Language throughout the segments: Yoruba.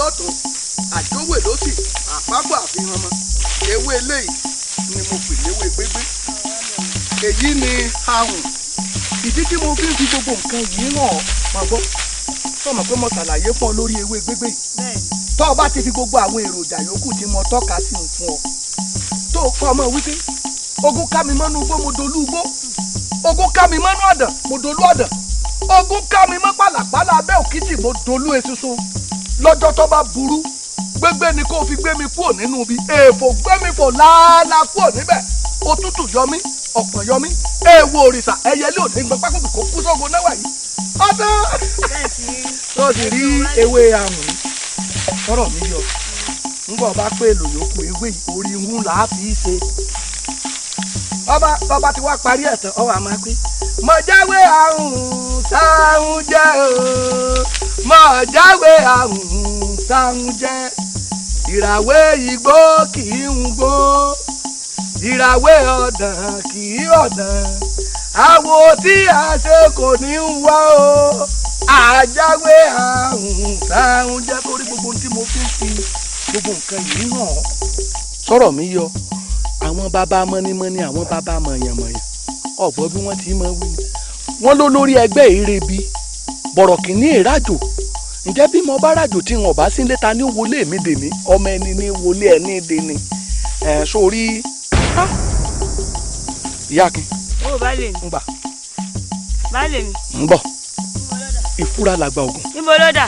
lọ́tún, àjọwé lọ́sì, àpapọ̀ àfihàn mọ́. Ewé eléyìí ni mo pè léwé gbégbé. Èyí ni ahùn. Ìdí tí mo fi ń fi gbogbo nǹkan yìí hàn ọ́, máa gbọ́. Sọ mọ̀ pé mo ṣàlàyé fún ọ lórí ewé gbégbé yìí. Tọ́ ọ bá ti fi gbogbo àwọn èròjà yòókù tí mo tọ́ka sí ń fún ọ, tó o kọ́ ọmọ wípé ogun ká mi mọ́nú igbó, mo dolú igbó. Ogun ká mi mọ́nú ọ̀dàn, mo dolú ọ̀dàn. Ogun ká mi mọ́ pàlàpàlà abẹ́ òkìtì, mo dolú eṣinṣin. Lọ́jọ́ tó bá burú, gbégbé ni kó o fi gbé mi kúrò nínú ibi. Èèfò gbé mi fò láàlá kúrò níbẹ̀. Òtútù yọ mí, ọ̀pọ̀ yọ mí. Èèwọ̀ òrìṣà ẹyẹlé òní gbọ́n pákó kò kú sógun náwà yìí. Ọ̀tán tó sì rí ewé ahùn tọrọ mi yọ. Ńgbọ́ bá pé èlò yòókù ewé yìí, orí ń là á fi í ṣe. Ọba ọba ti wá parí ẹ̀ tán, ọwọ́ àmọ́ pé mọ̀ jáwé ahùn sáhùn jẹ́ o, mọ̀ jáwé ahùn sáhùn jẹ́. Ìràwé igbó kì í ń gbó, ìràwé ọ̀dàn kì í ọ̀dàn. Àwo tí a ṣe kò ní ń wá o. Àjáwé ahùn sáhùn jẹ́. Torí gbogbo ohun tí mo fi ń fi gbogbo nǹkan yìí hàn ọ́. Sọ̀rọ̀ mi yọ. Àwọn bàbá mọ́nímọ́ní, àwọn bàbá mọ̀yànmọ̀yàn, ọ̀gbọ́n bí wọ́n ti máa wí ni. Wọ́n ló lórí ẹgbẹ́ ìrèbí bọ̀rọ̀kìnní ìrajò. Ǹjẹ́ bí mo bá rajò tí wọn ò bá sí létà ní wọlé mi dèní, ọmọ ẹni ní wọlé ẹni dèní. Ẹ̀ sórí ìyá Akin. Ó baálé mi. Ń gbà. Baálé mi. Ń bọ̀, ìfúra làgbà ògùn. Níbo ló dà?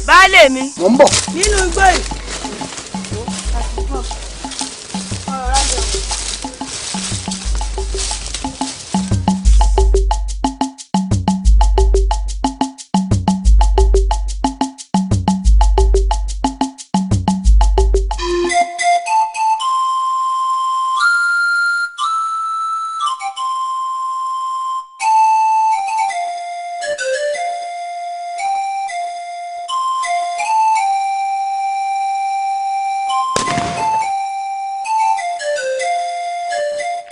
Baálé mi. Mò ń bọ̀. Nínú igbó yìí.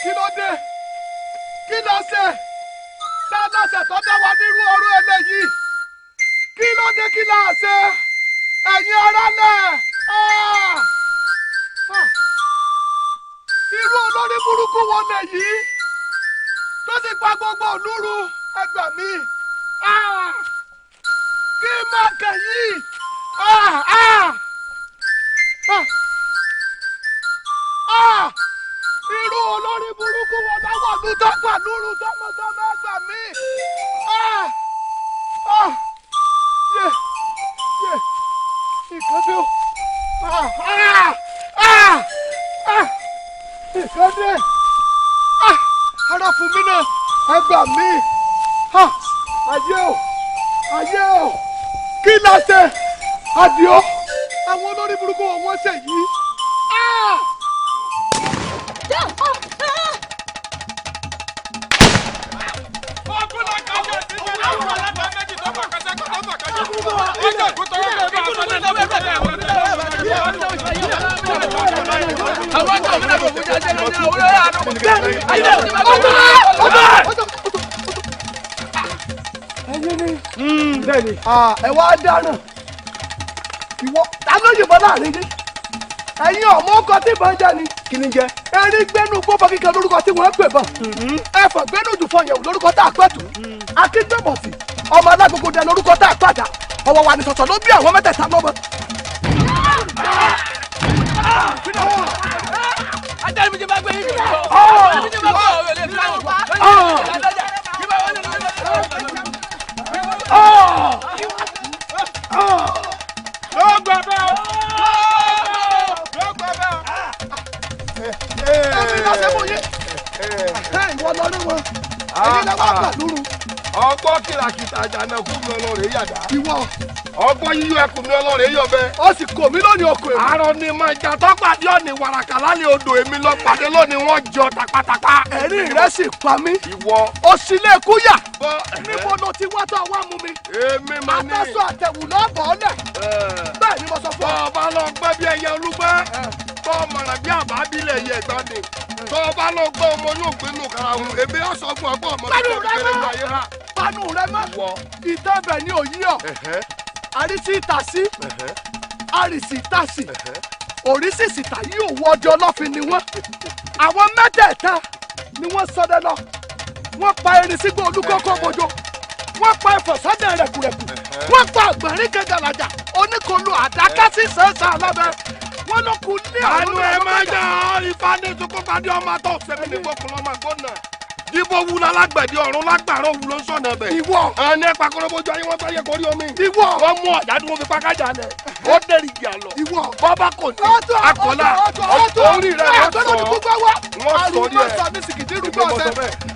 Kí ló dé? Kí ló ṣe tá a láṣẹ tó dá wa nírú ọ̀rọ̀ eléyìí? Kí ló dé? Kí là á ṣe, ẹ̀yin aráàlẹ̀? Ah! Ah! Irú olórí burúkú wo lèyí tó ti pa gbogbo òlúru? Ẹ gbà mí! Ah! Kí má kàn yìí! Ah! Ah! Ah! Ah! Irú olórí burúkú wọn láwọn ọdún tó gbà lóru tọmọtọmọ? Ẹ gbà mí! Ah! Ah! Yé yé, nǹkan dé o! Ah! Ah! Ah! Ah! Nǹkan dé! Ah! Ara fún mi náà, ẹ gbà mí! Ah! Ayé o, ayé o, kí la ṣe? Àdìo, àwọn olórí burúkú wọn wọ́n ṣe yìí. Ah! Bẹ́ẹ̀ni, ẹ wá dáràn. Ìwọ ta ló yìnbọn láàrin yín? Ẹ̀yin ọmọ ọkọ tí ìbọn jẹ́ ni. Kí ni jẹ́? Erin gbẹ́nu gbọ́bọ kíkan lórúkọ tí wọ́n pè bọ̀. Ẹ̀fọ̀ gbẹ́nu jùfọ̀ yẹ̀wò lórúkọ tá a pẹ̀tù. Akíndébọ̀sì ọmọ alágogo dẹ lórúkọ tá a pàdà. Ọwọ́ wa ni sọ̀tọ̀ ló bí àwọn mẹ́tẹ̀ẹ̀ta lọ́mọ. Èmi lọ sí mú yín. Ìwọ lọ rí wọn. Èmi lọ wá gbà lóru. Ọgbọ́n kìràkìtà àjànàkú mi ọlọ́rẹ̀ yàdá. Ìwọ. Ọgbọ́n yíyọ ẹkùn mi ọlọ́rẹ̀ yọ̀bẹ. Ó sì kò mí lónìí oko èrò. Àrọ ni máa jà tọ́pàdé ọ̀nì wàràkà lálẹ́ odò, èmi lọ pàdé lónìí, wọ́n jọ tapatapa. Ẹ̀rín rẹ̀ sì pa mí. Ìwọ. Ó sì lè kúyà. Bọ́. Níbo ló ti wá tó wá mú mi? Èmi máa ní. Àtẹ̀sọ àtẹ̀wù lọ́bọ̀ ọ́lẹ̀. Bẹ́ẹ̀ ni mo sọ fún ọ. Bọ́ ọ bá lọ gbẹ́ bí ẹyẹ olúgbẹ́. Tọ́ ọmọràn bí àbá bílẹ̀ yẹ ẹ̀gbá ni. Tọ́ ọ bá lọ gbọ́ ọmọ yóò gbé nù karahun. Èmi á sọ fún ọgbọ́n ọmọ Panu rẹ kékeré mọ́. ní ayé ha. Panu rẹ mọ́. Ìwọ. Ìtẹ́bẹ̀ ni òyí ọ̀. Àrísí ìtàsí. Àrìsì tàsì òrísìsì tàyí òwò ọdẹ ọlọ́fin ni wọ́n. Àwọn mẹ́tẹ̀ẹ̀ta ni wọ́n ṣọdẹ lọ. Wọ́n pa erin sígbó olúkókó bojo, wọ́n pa ẹ̀fọ́ sọ́dẹ̀ rẹ̀kùrẹ̀kù, wọ́n pa àgbọ̀nrín kẹgàlàjà oníkolu àdákásí sẹ́sà lábẹ́ wọ́n ló kú ní àwọn. Àánú ẹ máa jà ifá ní tukú padì ọmọ àtọ̀ sẹ́mi ní gbókun lọ́mọ gbóná. Jíbó wú lálágbẹ̀dẹ ọ̀run lágbàrọ̀ wú ló ń sọ̀nà bẹ̀. Ìwọ. Ẹni ẹ̀pà kọ́lọ́bójú ayé wọn fẹ́ kórí omi. Ìwọ. Wọ́n mú ọ̀já tí wọ́n fi pákájà lẹ̀. Ó dẹ̀rì ìjà lọ. Ìwọ. Bọ́bá kò ní. Akọ̀lá. Orí rẹ̀ lọ sọ. Wọ́n sọ ní ẹ̀.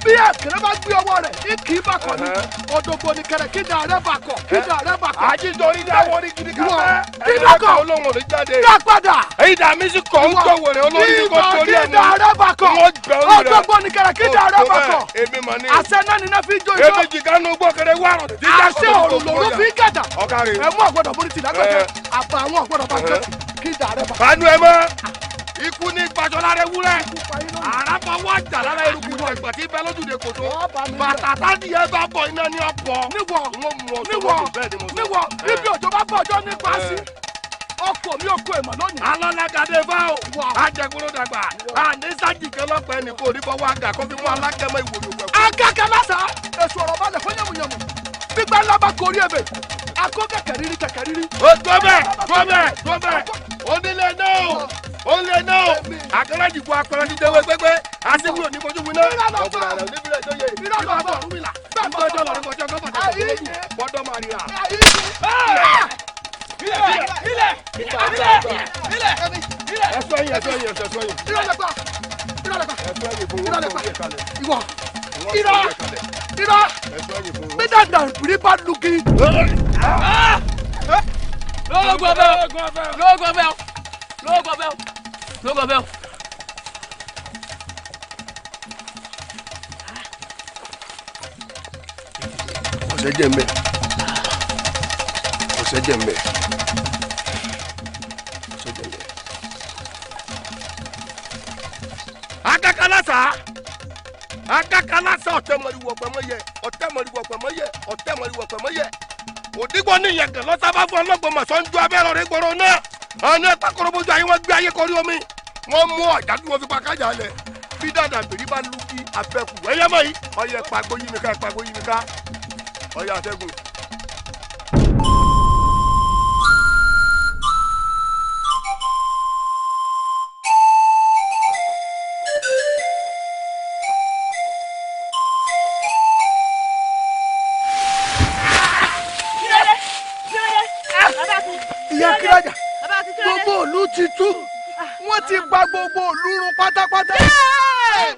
Bí ẹ̀kẹ́rẹ́ bá gbé ọwọ́ rẹ̀, ìkì í bàkọ̀ ni. Òdògbò ni kẹrẹ kídà rẹ̀ bàkọ̀. Kídà rẹ̀ bàkọ̀. Àjíjọrí ní àwọn orí gidi kan bẹ́ẹ̀. Dídàkọ̀. Olóhùn ò ní jáde. Dá padà. Ìdá mi sì kọ̀ ń tó wèrè olórí kò torí ẹ̀ mú. Kídà rẹ̀ bàkọ̀. Wọ́n gbẹ orí rẹ̀. Òdògbò ni kẹrẹ kídà rẹ̀ bàkọ̀. Èmi mọ̀ ní. Àṣẹ náà ni iná fi jó ijó. Èmi jìgá nu gbọ́kẹrẹ wàrọ̀. Àṣẹ òrùn lòrùn fi gàdà. Ọ̀kàrẹ̀. Ẹ̀mú ọ̀gbọ́dọ̀ borí ti lágbàjẹ́. Àbá àwọn ọ̀gbọ́dọ̀ bá jẹ́. Kídà rẹ̀ bàkọ̀. Kánú ẹ mọ́. Ikú ní gbaṣọ lára ewúrẹ́. Àràbọ̀ wá jà lára eruku ẹgbà tí bẹ lójúde kòtò. Bàtà tádìyẹ bá bọ̀ iná ní ọ̀pọ̀. Níwọ̀ níwọ̀ níwọ̀ ibi òjò bá bọ̀ ọjọ́ nípa sí. Ọkọ̀ mi ò kó èèmọ̀ lónìí. Alọ́lágadé fáwọ̀. Ajẹ̀kúrò dàgbà. Àníṣájì kan lọ́pẹ́ ẹnì kò ní fọwọ́ àgà kó fi mú alágẹmọ ìwòlò pẹ̀lú. Akẹ́kẹ́ lásà èso ọ̀rọ̀ balẹ̀ fún yàmùyàmù. Gbígbá ńlá bá korí ebè. Akó kẹ̀kẹ́ rírí kẹ̀kẹ́ rírí. Ó tó bẹ́ẹ̀ tó bẹ́ẹ̀ tó bẹ́ẹ̀. Onílé náà onílé náà. Akẹ́rẹ́jìkú akọrẹ́ ti dẹ́wẹ́ gbẹ́gbẹ́. Aṣíwì òní fojú winá. Ọ̀gbọ̀n àrẹ oníbílẹ̀ tó yẹ. Ìbá bọ̀ Ọ̀rúnmìlà. Gbọ́dọ̀ lọ́rùn kọjá gọ́fà tẹ̀lé. Gbọ́dọ̀ máa ríra. Ilẹ̀ ilẹ̀ ilẹ̀ ilẹ̀ ilẹ̀. Ẹ̀sọ́ yín ẹ̀sọ́ yín ẹ̀sọ́ yín. Ìrọ̀lẹ́pà ìrọ̀lẹ́pà Ẹ̀sọ́ yín fún ìrọ̀lẹ́pà ìwọ Wọ́n irọ́ sọ yẹn kalẹ̀. irọ́ Ẹ̀sọ́ yín fún bí dàda ìbírí bá lugi. Lóògùn ọbẹ̀ o lóògùn ọbẹ̀ o lóògùn ọbẹ̀ o lóògùn ọbẹ̀ o. Ọ̀sẹ̀ jẹ́ mbẹ́. Ọ̀sẹ̀ jẹ́ mbẹ́. Ọ̀sẹ̀ jẹ́ mbẹ́. Akakalasa akakalasa ọ̀tẹ̀mọ̀rìwọ̀ pẹ̀mọ́yẹ ọ̀tẹ̀mọ̀rìwọ̀ pẹ̀mọ́yẹ ọ̀tẹ̀mọ̀rìwọ̀ pẹ̀mọ́yẹ. Òdìgbò ní ìyẹ̀kẹ̀ lọ́sàbá fún ọlọ́gbọ̀n sọ́njú abẹ́rẹ́ rẹ̀ gbọ́rọ̀ náà. Àwọn ẹ̀pá korobojú ayé wọn gbé ayé kọrí omi. Wọ́n mú ọ̀já tí wọ́n fi pa kájà lẹ̀. Bí dàdà bèrè bá lu kí abẹ́kù ẹyẹ mọ̀ yìí. Ọyẹ pàgbó yí mi ká pàgbó yí mi ká. Ọyẹ àtẹ̀gùn. Ìyá Kírájà gbogbo ìlú ti tú wọ́n ti pa gbogbo ìlú run pátápátá.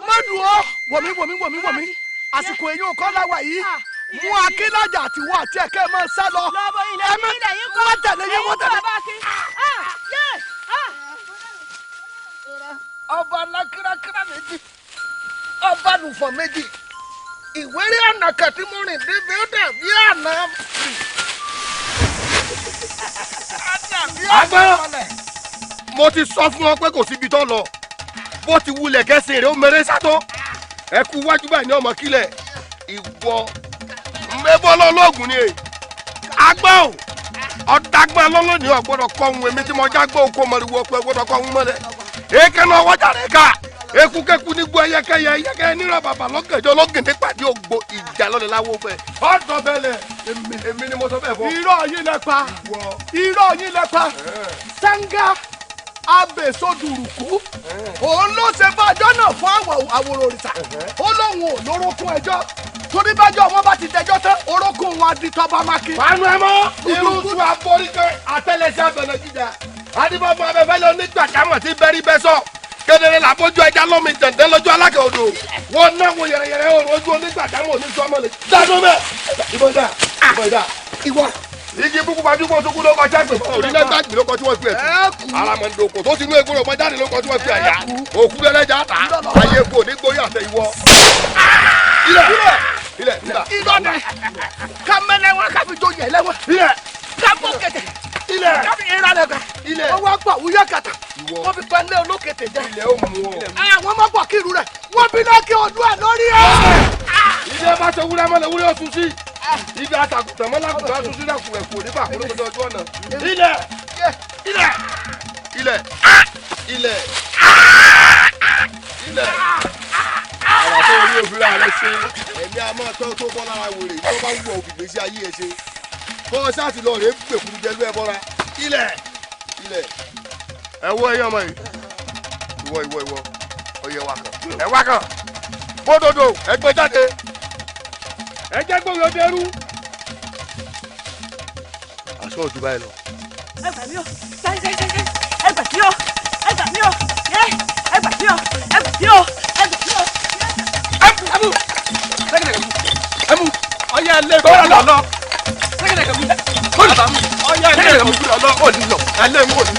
Mọ́dù ọ́ wọ̀mí wọ̀mí wọ̀mí wọ̀mí àsìkò èyí ò kọ́ láwà yìí mú Akínájà àti wọ́n àti ẹ̀kẹ́ máa sá lọ. Ilẹ̀ ilẹ̀ yín kọ́ Wọ́n tẹ̀lé yín wọ́n tẹ̀lé. Ọba alákírákírá méjì ọba lùfọ̀ méjì ìwérí ànàkà tí mo rìn débi ó dàbí àná. Agbọ́n mo ti sọ fún ọ pé kò síbi tó lọ bó ti wulẹ̀ kẹsìn rẹ̀ ó mèrè sátọ́ ẹ kú wájú báyìí ní ọmọ kílẹ̀ ìwọ mẹ́bọ́ lọ́lọ́gùn ni agbọ́n o ọ̀dàgbọ́n lọ́lọ́ni ọ̀gbọ́dọ̀ kọ́ ohun èmi tí mo já gbọ́ okó mọ̀rìwò ọ̀pẹ gbọ́dọ̀ kọ́ ohun mọ́lẹ̀ èké náà wọ́jà rẹ̀ ká ekukeku ní gbọ́ ẹyẹkẹyẹ ẹyẹkẹyẹ nírọ̀ bàbà lọ́gẹ̀jọ́ lọ́gẹ̀dẹ̀ pàdé ògbó ìjà lọ́lẹ̀ láwọ́ fẹ́ ọ̀dọ̀ bẹ́lẹ̀ èmi ni mo sọ bẹ́ẹ̀ fọ́. Irọ́ yín lẹ pa irọ́ yín lẹ pa Sanga abèsodùrùkú òun ló ṣe bájọ́ náà fún àwòrò òrìṣà ó lóun ò lórókún ẹjọ́ torí bájọ́ wọn bá ti dẹjọ́ tán orókún wọn di tọba mákì. Panu ẹ mọ́ irú tu aborí kan àtẹlẹsẹ abẹnà jíjà adibọmọ abẹfẹlẹ onígbàjámọ̀ tí bẹrí bẹ sọ kedere làbójú ẹja lómi tẹ̀ntẹ́ lójú alákẹ́ odò wọn náà wo yẹrẹyẹrẹ òrùn ojú onígbàjámọ̀ onísọmọlẹ dáná mẹ ìbọn dà ìbọn dà Ìwọ igi búkú gbajúmọ̀ sókú ló kọjá gbè fún orílẹ̀ gbàgbé ló kọ tí wọ́n fi ẹ̀tù aramọ̀ndòkò tó ti inú egbò ọmọ jáde ló kọ tí wọ́n fi àyà òkú lẹ́lẹ́jà ta ayé kò ní gbórí àtẹ ìwọ. Ilẹ̀ ilẹ̀ ilẹ̀ irọ́ ni ká mẹ́lẹ́ wọn ká fi joyè lẹ́wọ̀n ilẹ̀ ká bọ́ kẹ̀tẹ̀ ilẹ̀ ká fi ìra lẹ́gbẹ̀ Ilẹ̀. wọ́n wá gbọ̀ wúyẹ́ kàtà Ìwọ. wọ́n fi pẹ́ńlẹ́ olókètè jẹ ilẹ̀ ó mú ọ. àwọn ọmọ bọ̀ kírun rẹ̀ wọ́n bínú kí ọdún ẹ̀ lórí ẹ̀. Ilé bá ṣe wúrẹ́ mọ́lẹ̀ wúrẹ́ ọ̀tún sí. Ibi àtàkùtàn mọ́lá kùtà tún sí lẹ́kùn ẹ̀kú nígbà kúrò lójú ọjọ́ ọ̀nà. Ilẹ̀ Ilẹ̀ ilẹ̀ ilẹ̀ ilẹ̀. Àwọn tó rí òfin rẹ ṣe ẹ̀mí a máa tọ́ tó bọ́ lára wèrè tó bá wù ọ́ òfìgbè sí ayé ẹ ṣe. Kọ́ ọ sáà ti lọ rèé gbèkúrú jẹ lú ẹ bọ́ra. Ilẹ̀ ilẹ̀. Ẹ wọ ẹyán ọmọ yìí. Ìwọ ìwọ ìwọ ọyẹ wa kan. Ẹ wá kan. Bódòdó ẹ gbé jáde. Ẹ jẹ́ gbòòrò dẹrú. Aṣọ òjú báyìí lọ. Ẹ gbà mí o, sáré sáré sáré, ẹ gbà mí o, ẹ gbà mí o, yẹ, ẹ gbà mí o, ẹ gbà mí o, ẹ gbà mí o. Ẹmu ẹmu ọyẹ ẹlẹ gbọdọ lọ. Ọyẹ ẹlẹ gbọdọ lọ. Ó lọ ẹlẹ́ mú òní.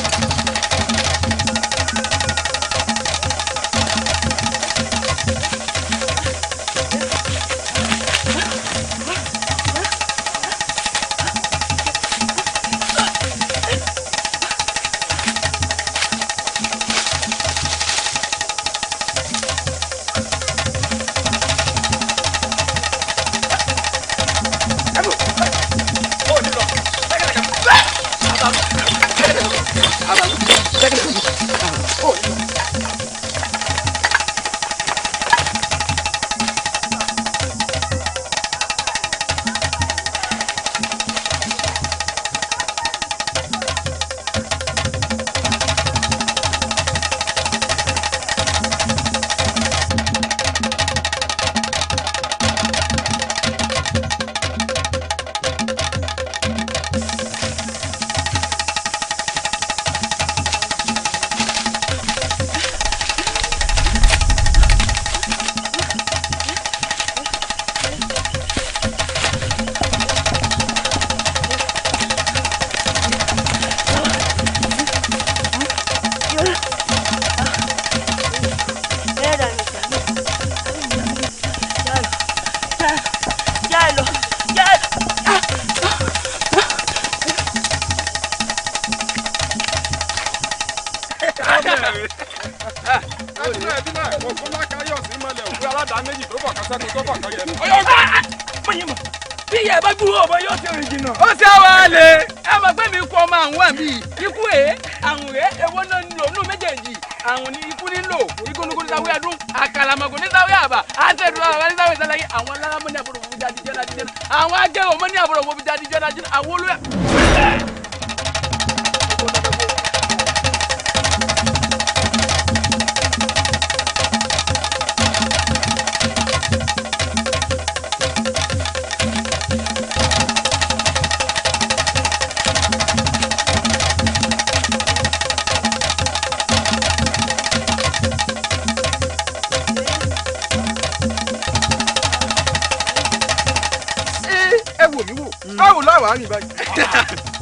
Ó ṣe wá lè ẹ mọ̀ pé mi kú ọmọ àwọn àmì ikú ẹ̀ àrùn rẹ̀ èwo náà ń lò nù méjèèjì àrùn ní ikú nílò igúnnugún ní sáwé adún àkàlàmọ̀gò ní sáwé àbà àtẹ̀dùn àwọn ní sáwé ìsàlàyé àwọn alára mọ́ ní àbúrò fún jáde jẹ́ láti jẹ́ àwọn akẹ́rọ̀ mọ́ ní àbúrò fún jáde jẹ́ láti jẹ́ àwọn olóyè.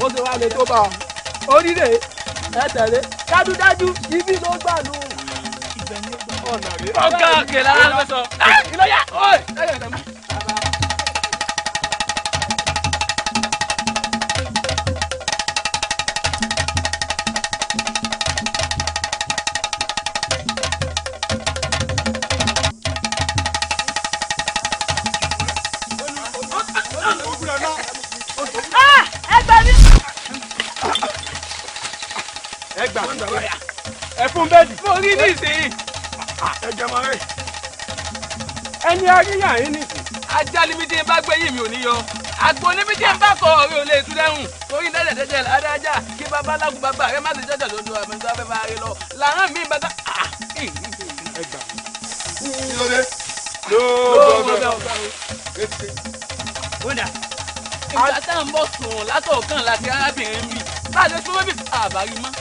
Ó ṣe wá lè tó bá ọ. Orílẹ̀ ẹ tẹ̀lé dájúdájú ibi ló gbà lù. Ọ̀gá òkè lára ló sọ. Ìlọ́yà ọ̀ẹ́. Ẹ fún bẹ́ẹ̀dì. Mo rí nísìnyí. Ẹ jẹ́ mọ́ rẹ̀. Ẹni aríyá yín nìsín. Ajá níbi tí n bá gbé yìí mi ò ní yọ. Àgbo níbi tí n bá kọ ọ̀rẹ́ ò lè tú dẹ́hùn. Torí dẹ́dẹ̀ dẹ́dẹ̀ adájá kí bàbá alágùn bàbá rẹ má ti jọ́jọ́ lójú àmì tó fẹ́ bá rí lọ. Làwọn mi bàtà. Ẹ gbà. Kí ló dé? Kódà ìgbà tá à ń bọ̀ sùn látọ̀ọ̀kan láti arábìnrin mi. Bá a lè sún mọ́bì àbárí mọ́.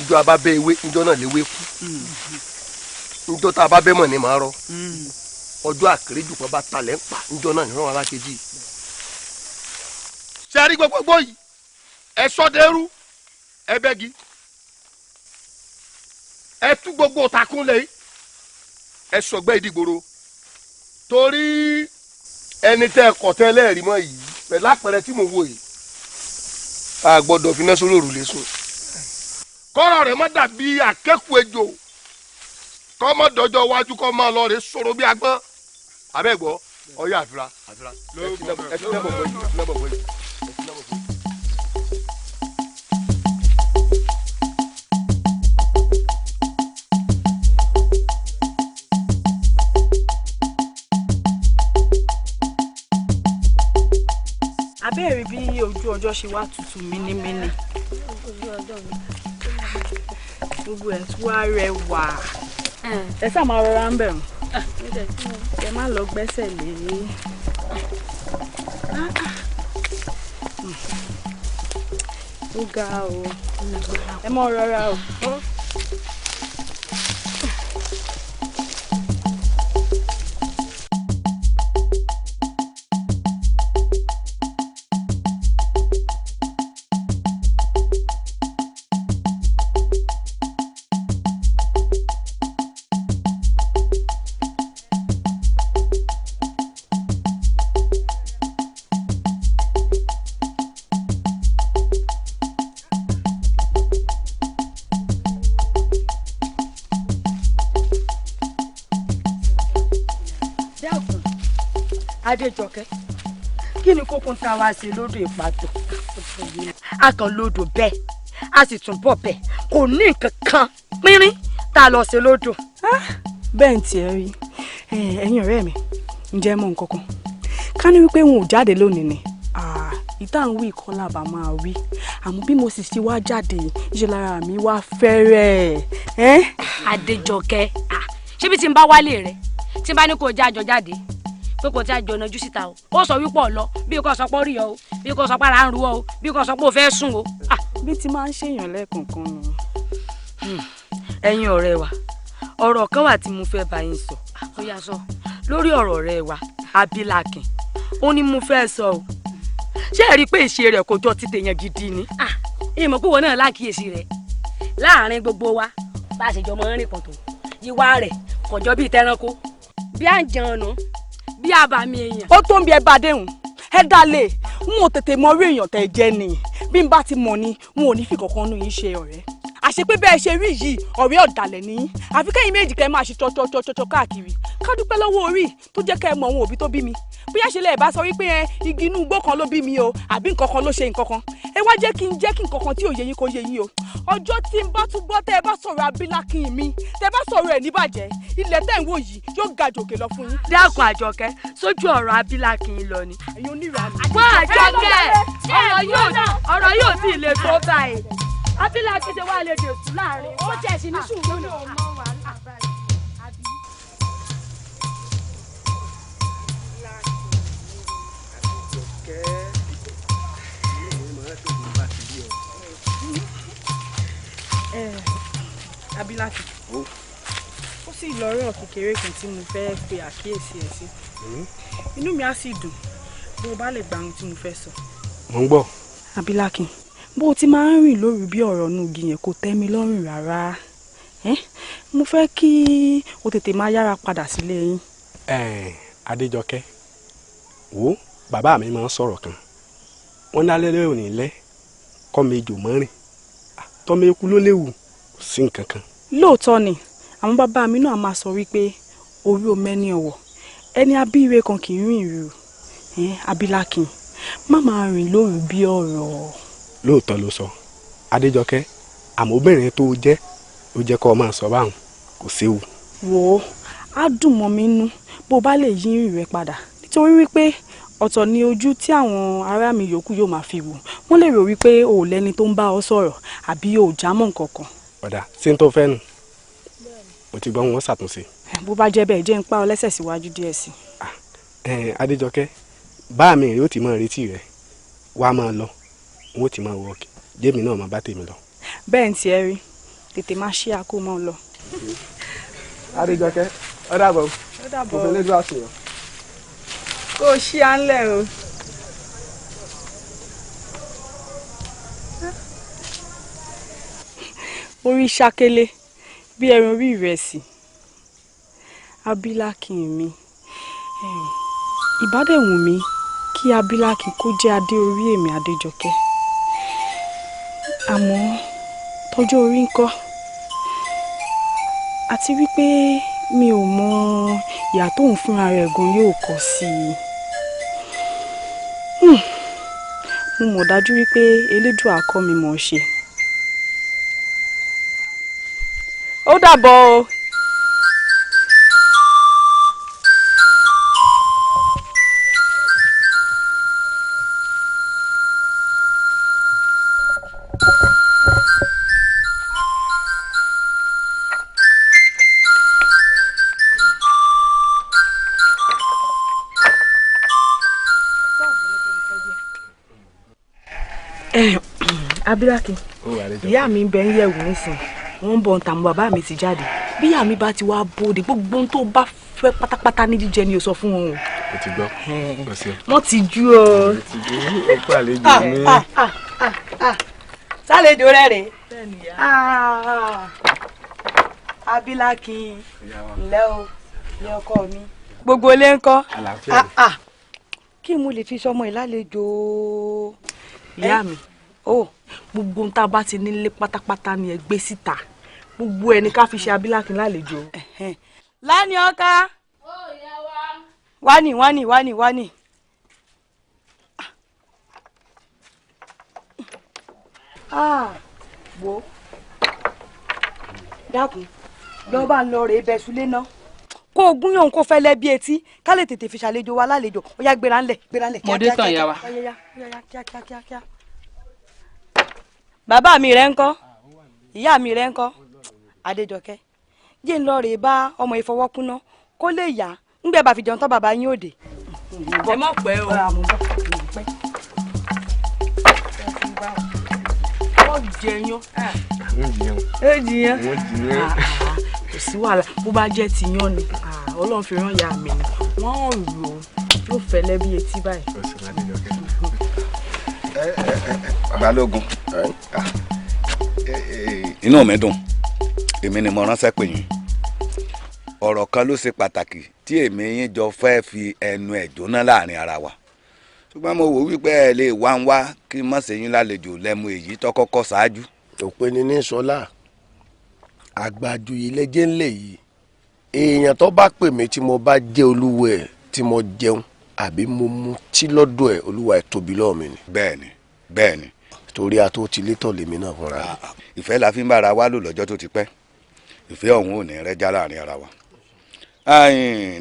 Njọ́ a bá bẹ́ ewé njọ́ náà léwé kú. Njọ́ tá a bá bẹ́ mọ̀ ni màá rọ. Ọjọ́ àkèrèjù kan bá talẹ̀ ń pa njọ́ náà nìran alákejì. Ṣé a rí gbogbogbò yìí? Ẹ sọdẹ́rú ẹ bẹ́gi. Ẹ tú gbogbo òtàkùn lẹ́yìn. Ẹ sọgbẹ́ ìdígboro. Torí ẹni tẹ́ ẹ kọ̀ tẹ́ lẹ́ẹ̀rí mọ́ yìí pẹ̀lú àpẹẹrẹ tí mo wò yìí. A gbọ́dọ̀ fi iná sórí òrùlé sùn. Kọ́rọ̀ rẹ̀ má dàbí àkẹ́kù ejò. Kọ́ mọ́ dọjọ́ iwájú kọ́ mọ́ lọ rè sọ̀rọ̀ bí agbọ́n. Abẹ́gbọ́ ọyọ́ àfira àfira. Ẹ ti lẹ́bọ̀ bọ́ yìí, lẹ́bọ̀ bọ́ yìí. Abẹ́rẹ́ bí ojú ọjọ́ ṣe wá tutù mínímíní. Gbogbo ẹ̀ tún wá rẹwà. Ẹ sáà máa rọra ń bẹ̀rù. Ẹ má lọ gbẹ́sẹ̀ lé. Ó ga o. Ẹ mọ́ rọra o. Adéjọkẹ́, kí ni kókó tá a wá ṣe lódò ìpàtó? A kàn lódò bẹ́ẹ̀, a sì tún bọ̀ bẹ́ẹ̀, kò ní nǹkan kan pínrín tá a lọ ṣe lódò. Bẹ́ẹ̀ ń tiẹ̀ rí, ẹ̀yin ọ̀rẹ́ mi, ǹjẹ́ mọ̀ nǹkan kan? Ká ní wípé wọn ò jáde lónìí ni, ìta ń wí ìkọlà bá máa wí, àmọ́ bí mo sì ṣe wá jáde, ìṣe lára mi wá fẹ́rẹ̀. Adéjọkẹ́, ṣé bí tí n bá wálé rẹ, tí n bá ní kó jájọ jáde, pé kò tí a jọ ọ̀nà ojú síta o, ó sọ wípé ọ̀lọ́ bí kò sọ pé ó rí ọ o, bí kò sọ pé ara ń ru ọ o, bí kò sọ pé ó fẹ́ sùn o. Bí ti máa ń ṣèyàn lẹ́ẹ̀kọ̀ọ̀kan nù. Ẹ̀yin ọ̀rẹ́ wa, ọ̀rọ̀ kan wà tí mo fẹ́ bá yín sọ. Ó yá sọ. Lórí ọ̀rọ̀ ọ̀rẹ́ wa Abilákin, ó ní mo fẹ́ sọ o. Ṣé ẹ rí i pé ìṣe rẹ̀ kò jọ ti tèèyàn gidi ni? Ìmọ̀ pé wọn náà lákìyèsí rẹ̀ láàrin gbogbo wa bá a ṣe jọ mọ́ rìn pọ̀ tó, ìwà rẹ̀ kò jọ bíi tẹranko, bí à ń jẹun nù, bí àbàmì èèyàn. Ó tó ń bí ẹ bá déhùn, ẹ dálé, n ò tètè mọ orí èèyàn tẹ́ jẹ́ ni. Bí n bá ti mọ̀ ni, n ò ní fi kankan nú yín ṣe ọ̀rẹ́. Àṣé pé bẹ́ẹ̀ ṣe rí yìí, ọ̀rẹ́ ọ̀dàlẹ̀ ni yín. Àfi kẹ́yìn méjì kẹ́ máa ṣe tsọ́tsọ́tsọ́tsọ́ káàkiri. Ká dúpẹ́ lọ́wọ́ orí tó jẹ́ kẹ́ ẹ mọ àwọn òbí tó bí mi. Bóyá ṣe lẹ̀ bá sọ wípé ẹ igi inú igbó kan ló bí mi o, àbí nǹkan kan ló ṣe nǹkan kan. Ẹ wá jẹ́ kí n jẹ́ kí nǹkan kan tí ò yé yín kó yé yín o. Ọjọ́ tí n bá tún gbọ́ tẹ́ ẹ bá sọ̀rọ̀ Abilákin mi, tẹ́ ẹ bá sọ̀rọ̀ ẹ̀ níbàjẹ́, ilẹ̀ tẹ́ ń wò yìí yóò ga jòkè lọ fún yín. Dákun Àjọkẹ́, sójú ọ̀rọ̀ Abilákin lọ ni. Ẹ̀yin onírànú. Wá Àjọkẹ́, ọ̀rọ̀ yóò tí ì lè tó báyìí. Abilákin ṣe wá lè dètú láàrin. Ó jẹ́ ẹ̀sìn ní sùúrù náà. Abilákin, ó sì lọ́rọ̀ kékeré kan tí mo fẹ́ pe àkíyèsí ẹ̀ sí. Inú mi á sì dùn bó o bá lè gba ohun tí mo fẹ́ sọ. Mo ń gbọ́. Abilákin, bó o ti máa ń rìn lóru bí ọ̀rọ̀ inú igi yẹn kò tẹ́ mi lọ́rùn rárá. Mo fẹ́ kí o tètè máa yára padà sílé yín. Adéjọkẹ́, wo bàbá mi máa ń sọ̀rọ̀ kan, wọ́n ní alẹ́ òní lẹ́ kọ́ mi jò mọ́rin, tọ́mọ eku ló léwu sí nǹkan kan. Lóòótọ́ ni àwọn bàbá mi náà máa sọ wípé orí o mẹ́ni ọ̀wọ̀, ẹni abíire kan kì í rìn rú. Abilákin, má máa rìn lóru bí ọ̀rọ̀. Lóòótọ́ ló sọ Adéjọkẹ́, àmọ́ obìnrin tó jẹ́ ó jẹ́ kó o máa sọ báwọn, kò séwu. Wò ó, á dùn mọ́ mi nú bó o bá lè yí ìrìn rẹ padà, nítorí wípé ọ̀tọ̀ ni ojú tí àwọn ará mi yòókù yóò máa fi wò. Wọ́n lè rò wípé o ò lẹ́ni tó ń bá ọ sọ̀rọ̀ àbí o ò já mọ́ nǹkan kan. Ọ̀dà ṣé n tó fẹ́ nu, mo ti gbọ́ wọn ṣàtúnṣe. Bó bá jẹ́ bẹ́ẹ̀, jẹ́ ń pa ọ lẹ́sẹ̀ síwájú díẹ̀ sí i. Adéjọkẹ́, bá mi rè ó ti máa retí rẹ, wá máa lọ, wọn ó ti máa wọ jẹ́mi náà máa bá tèmi lọ. Bẹ́ẹ̀ ń tiẹ̀ rí, tètè máa ṣí akó mọ́ lọ. Adéjọkẹ́, ó dàbọ̀. Ó dàbọ̀. Mo fẹ́ lẹ́dùn àṣeyọ. Kó o ṣí à ń lẹ̀ o. Orí ṣakele bí ẹran orí ìrẹsì. Abilákin mi, ìbádẹ́wùn mi kí Abilákin kó jẹ́ adé orí èmi Adéjọkẹ́, àmọ́ Tọjọ́ orí ńkọ́? Àti wípé mi ò mọ ìyà tóun fúnra rẹ̀ gan yóò kọ sí i. Mo mọ̀ dájú wípé Elédùà kọ́ mi mọ̀ ọ́ ṣe. Ó dàbọ̀ o. Abilákin, ìyá mi ń bẹ ń yẹ̀wù nísìn, wọ́n ń bọ̀ ń tà mọ́, bàbá mi ti jáde. Bí ìyá mi bá ti wá bóde, gbogbo ohun tó bá fẹ́ pátápátá ní jíjẹ ni o sọ fún wọn o. O ti gbọ́, o ṣeun. Wọ́n ti jú o. O ti jú, o kú àlejò mi. Sálejò rẹ rèé. Abilákin, ǹlẹ́ o, ní ọkọ mi. Gbogbo ilé ń kọ́. Kí mo lè fi sọmọ ìlàlejò. Ìyá mi, gbogbo ohun tá a bá ti nílé pátápátá ni ẹ gbé síta, gbogbo ẹni ká fi ṣe Abilákin lálejò. Lánìí ọkà. Wani wani wani wani. Wo dákun, lọ́ba ń lọ rèé bẹ sulé náà, kó o gúnyàn kó fẹ́ lẹ́ bí etí, ká lè tètè fi ṣàlejò wa lálejò. Ó yá, gbéra ńlẹ̀, gbéra ńlẹ̀. Mo dé tán, ìyá wa. Kíá kíá kíá kíá. Bàbá mi rẹ ńkọ́? Ìyá mi rẹ ńkọ́? Adéjọkẹ́, jẹ́ ń lọ rèé bá ọmọ ìfọwọ́kúná kó lè yá ńgbẹ́ bá fi jẹun tán, bàbá yín òde. Ẹ mọ̀ pẹ́ o. Wọ́n jẹyán. Ó jiyàn. Kò sí wàhálà, bó bá jẹ́ ti yán ni Ọlọ́run fi rán ìyá mi ni, wọ́n rò ó yóò fẹ́lẹ́ bí etí báyìí. Balógun, inú mi dùn, èmi ni mo ránṣẹ́ pè yín. Ọ̀rọ̀ kan ló ṣe pàtàkì tí èmi yín jọ fẹ́ fi ẹnu ẹ̀ jóná láàrin ara wa, ṣùgbọ́n mo wò wípé ẹ lè wá ń wá kí n má ṣe yín lálejò lẹ́mu èyí tó kọ́kọ́ ṣáájú. Òpin ní sọlá àgbàjù ilẹ̀jẹ̀ ńlẹ̀ yìí, èèyàn tó bá pè mí tí mo bá jẹ́ olúwo ẹ̀, tí mo jẹun àbí mo mu tí lọ́dọ̀ ẹ̀, olúwa ẹ̀ tóbi lọ́ọ̀ mi ni. Bẹ́ẹ̀ni bẹ́ẹ̀ni. Torí a tó ti létọ̀ lèmi náà fúnra. Ìfẹ́ la fi ń bára wa lò lọ́jọ́ tó ti pẹ́, ìfẹ́ ọ̀hún ò ní rẹ́jà láàrin ara wa.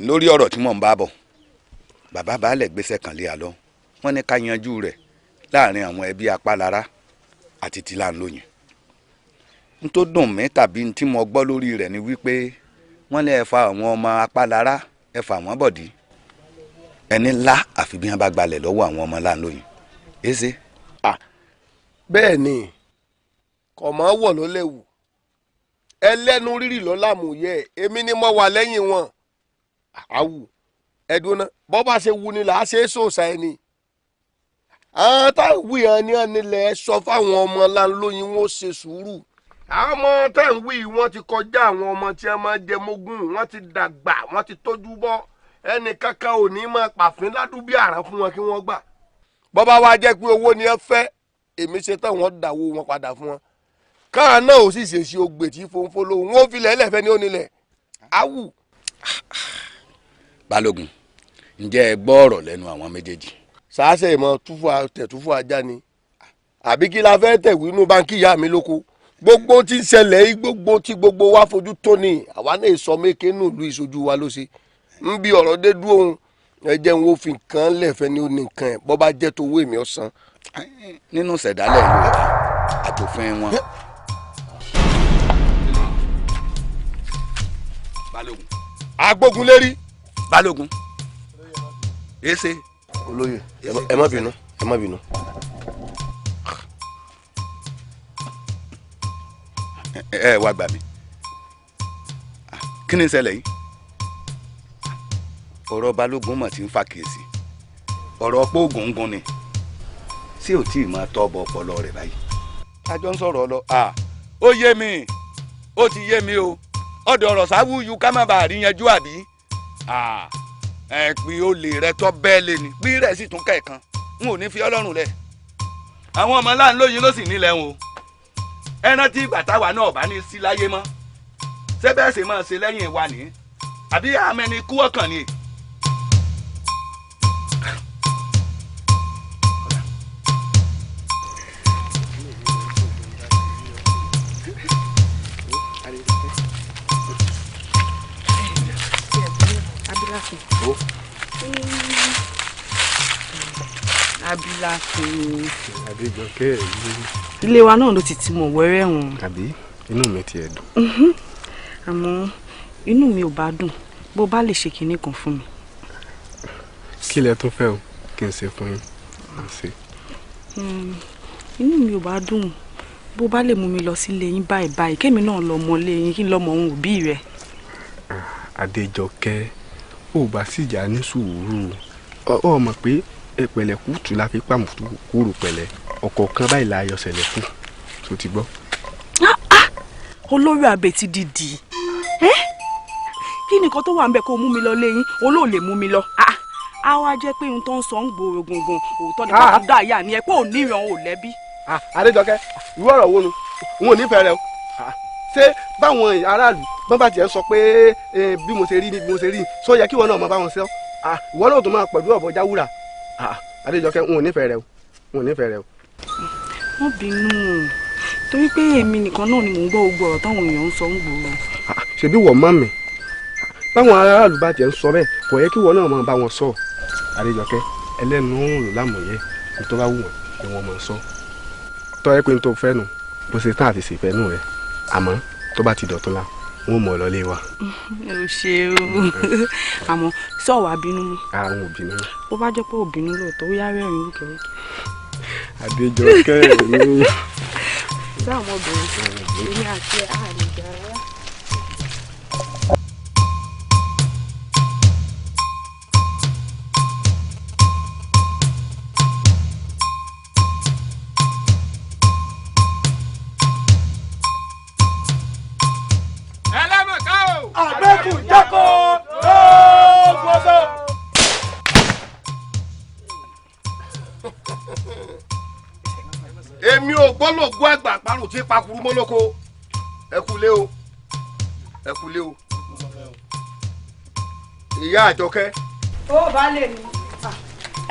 Lórí ọ̀rọ̀ tí mò ń bá bọ̀, bàbá baálẹ̀ gbéṣẹ́ kan lé àlọ́, wọ́n ní ká yanjú rẹ̀ láàrin àwọn ẹbí apálára àti tìlànlóyìn. N tó dùn mí tàbí tí mo gbọ́ lórí rẹ̀ ni wípé wọ́n lé ẹ̀fà àwọn ọmọ apálára, ẹ̀fà wọ́n bọ̀dí ẹni ńlá, àfi bí wọ́n bá gbalẹ̀ lọ́wọ́ àwọn ọmọ láńlóyìn. Èsè. Bẹ́ẹ̀ ni, kò mọ́ wọ̀ ló léwu, ẹlẹ́nu rírì ló lámùyẹ, èmi ni mo wà lẹ́yìn wọn. Àwù ẹ̀dùn náà, bọ́ bá ṣe wu ni là á ṣe é sòsà ẹni. Àwọn táwọn wí hàn ní ọ̀nilẹ̀ sọ fáwọn ọmọ láńlóyìn wọn ó ṣe sùúrù. Àwọn ọmọ táwọn wí wọn ti kọjá àwọn ọmọ tí wọn máa jẹ mógún, wọn ti dàgbà, wọn ti tójú bọ́, ẹnì kankan ò ní máa pàfin ládùúgbò àràn fún wọn kí wọ́n gbà. Bọ́ bá wá jẹ́ pé owó ni ẹ fẹ́, èmi ṣe tán, wọ́n dàwó wọn padà fún wọn. Káà náà ò sì ṣèṣe ogbè tí fonfo lóhùn wọn ò filẹ̀ ẹlẹ́fẹ́ ní onílẹ̀ awù. Balógun, ǹjẹ́ ẹ gbọ́ ọ̀rọ̀ lẹ́nu àwọn méjèèjì? Sàásẹ̀ ìmọ̀ túfú tẹ̀túfú ajá ni, àbí kí la fẹ́ tẹ̀wé inú báńkì ìyá mi lóko? Gbogbo tí ń ṣẹlẹ̀ yìí, gbogbo tí gbogbo wa fojú tó ni, àwa náà sọ méke nù ìlú ìṣojú wa ló ṣe ń bí ọ̀rọ̀ dé dúró òun. Ẹ jẹ́ n wo fi nǹkan lẹ̀fẹ́ ní oní nǹkan ẹ̀, bọ́ bá jẹ́ tó owó èmi ọ̀sán. Nínú ìṣẹ̀dálẹ̀ Yorùbá àtòfin wọn. Balógun. Agbógun lérí. Balógun. Èsè. Olóyè, ẹ má bínú, ẹ má bínú. Ẹ wá gbà mí, kí ni ìṣẹ̀lẹ̀ yìí? Ọ̀rọ̀ Balógun mọ̀ tí ń fa kèsì, ọ̀rọ̀ pé ògùngùn ni, sí ò tí ì máa tọ́ bọ ọpọlọ rẹ̀ báyìí. A jọ ń sọ̀rọ̀ lọ, ó yé mi, ó ti yé mi o, ọ̀dọ̀ ọ̀rọ̀ sáwùyù ká má bàa rí yanjú àbí. Ẹ pé olè rẹ tọ́ bẹ́ẹ̀ lé ni, bí rẹ̀ sì tún kẹ̀kan, n ò ní fi Ọlọ́run lẹ̀. Àwọn ọmọ láńlóyin ló sì nílẹ̀ wọn o. Ẹran tí ìgbà táwa náà bá ní sí láyé mọ́, ṣé bẹ́ẹ̀ ṣe máa ṣe lẹ́yìn wa ní àbí àmẹ́ni kú ọ̀kàn ni. Abilákin. Adéjọkẹ́ mi. Ilé wa náà ló ti ti mọ̀ wẹ́rẹ́ wọn. Àbí inú mi ti ẹ̀ dùn. Àmọ́ inú mi ò bá dùn bó bá lè ṣe kinní kan fún mi. Kí lẹ tún fẹ́ o kí n ṣe fún yín? Inú mi ò bá dùn bó bá lè mú mi lọ sílé yín báyìí báyìí, kémi náà lọ mọ ilé yín kí n lọ mọ ohun òbí rẹ. Adéjọkẹ́, ò bá sì já ní sùúrù, ọ mọ̀ pé pẹ̀lẹ́ kùtù la fi pàmò kúrò pẹ̀lẹ́ ọ̀kọ̀ọ̀kan báyìí la yọ ṣẹlẹ̀ kù tó ti gbọ́. Olórí àbètí dìdì, kí nìkan tó wà ń bẹ kó mú mi lọ léyìn olóò lè mú mi lọ. Á wá jẹ́ pé ohun tó ń sọ ń gbòòrò gangan òótọ́ ni kò dá ìyá ni ẹ pé ò níran ò lẹ́bí. Adéjọkẹ́, ìwọ ọ̀rọ̀ wo nu? N ò nífẹ̀ẹ́ rẹ o. Ṣé báwọn aráàlú bọ́n bá tiẹ̀ sọ pé bí mo ṣe rí ni bí mo ṣe rí sọ yẹ kí ìwọ náà mọ báwọn ṣe ọ́? Ìwọ náà tó máa pẹ̀lú ọ̀bọ jáwúrà. Adéjọkẹ́, n ò nífẹ̀ẹ́ rẹ o, n ò nífẹ̀ẹ́ rẹ o. Wọ́n bínú torí pé èmi nìkan náà ni mò ń gbọ́ gbogbo ọ̀rọ̀ táwọn èèyàn ń sọ ń gbòòrò. Ṣebí wọ́n mọ̀ mí, báwọn aráàlú bá tiẹ̀ ń sọ bẹ́ẹ̀ kò yẹ kí ìwọ náà máa bá wọn sọ. Adéjọkẹ́, ẹlẹ́nu ń rò lámòye, ní tó bá wù wọ́n ni wọ́n máa sọ. Tọ́ ẹ pé n tó fẹ́ nu bó ṣe tán àti ṣèfẹ́ nù rẹ, àmọ́ tó bá ti dọ̀tún la wọn ò mọ̀ ọ́ lọ́lé wa. Ẹ ò ṣe o, àmọ́ sọ wàá bínú mọ́. Àwọn ò bínú. Bó bá jẹ́ pé ò bínú lóòótọ́, ó yá rẹ́rìn-ín wúkẹ́wúkẹ́. Adéjọkẹ́ mi. Sáà ọmọbìnrin èmi àti ẹ̀ á lè jà rárá. Èmi ò gbọ́ lògùn àgbà parun tí pakuru mọ́ lóko. Ẹ kú lé o, ẹ kú lé o. Ìyá Àjọkẹ́. Ó baálé mi,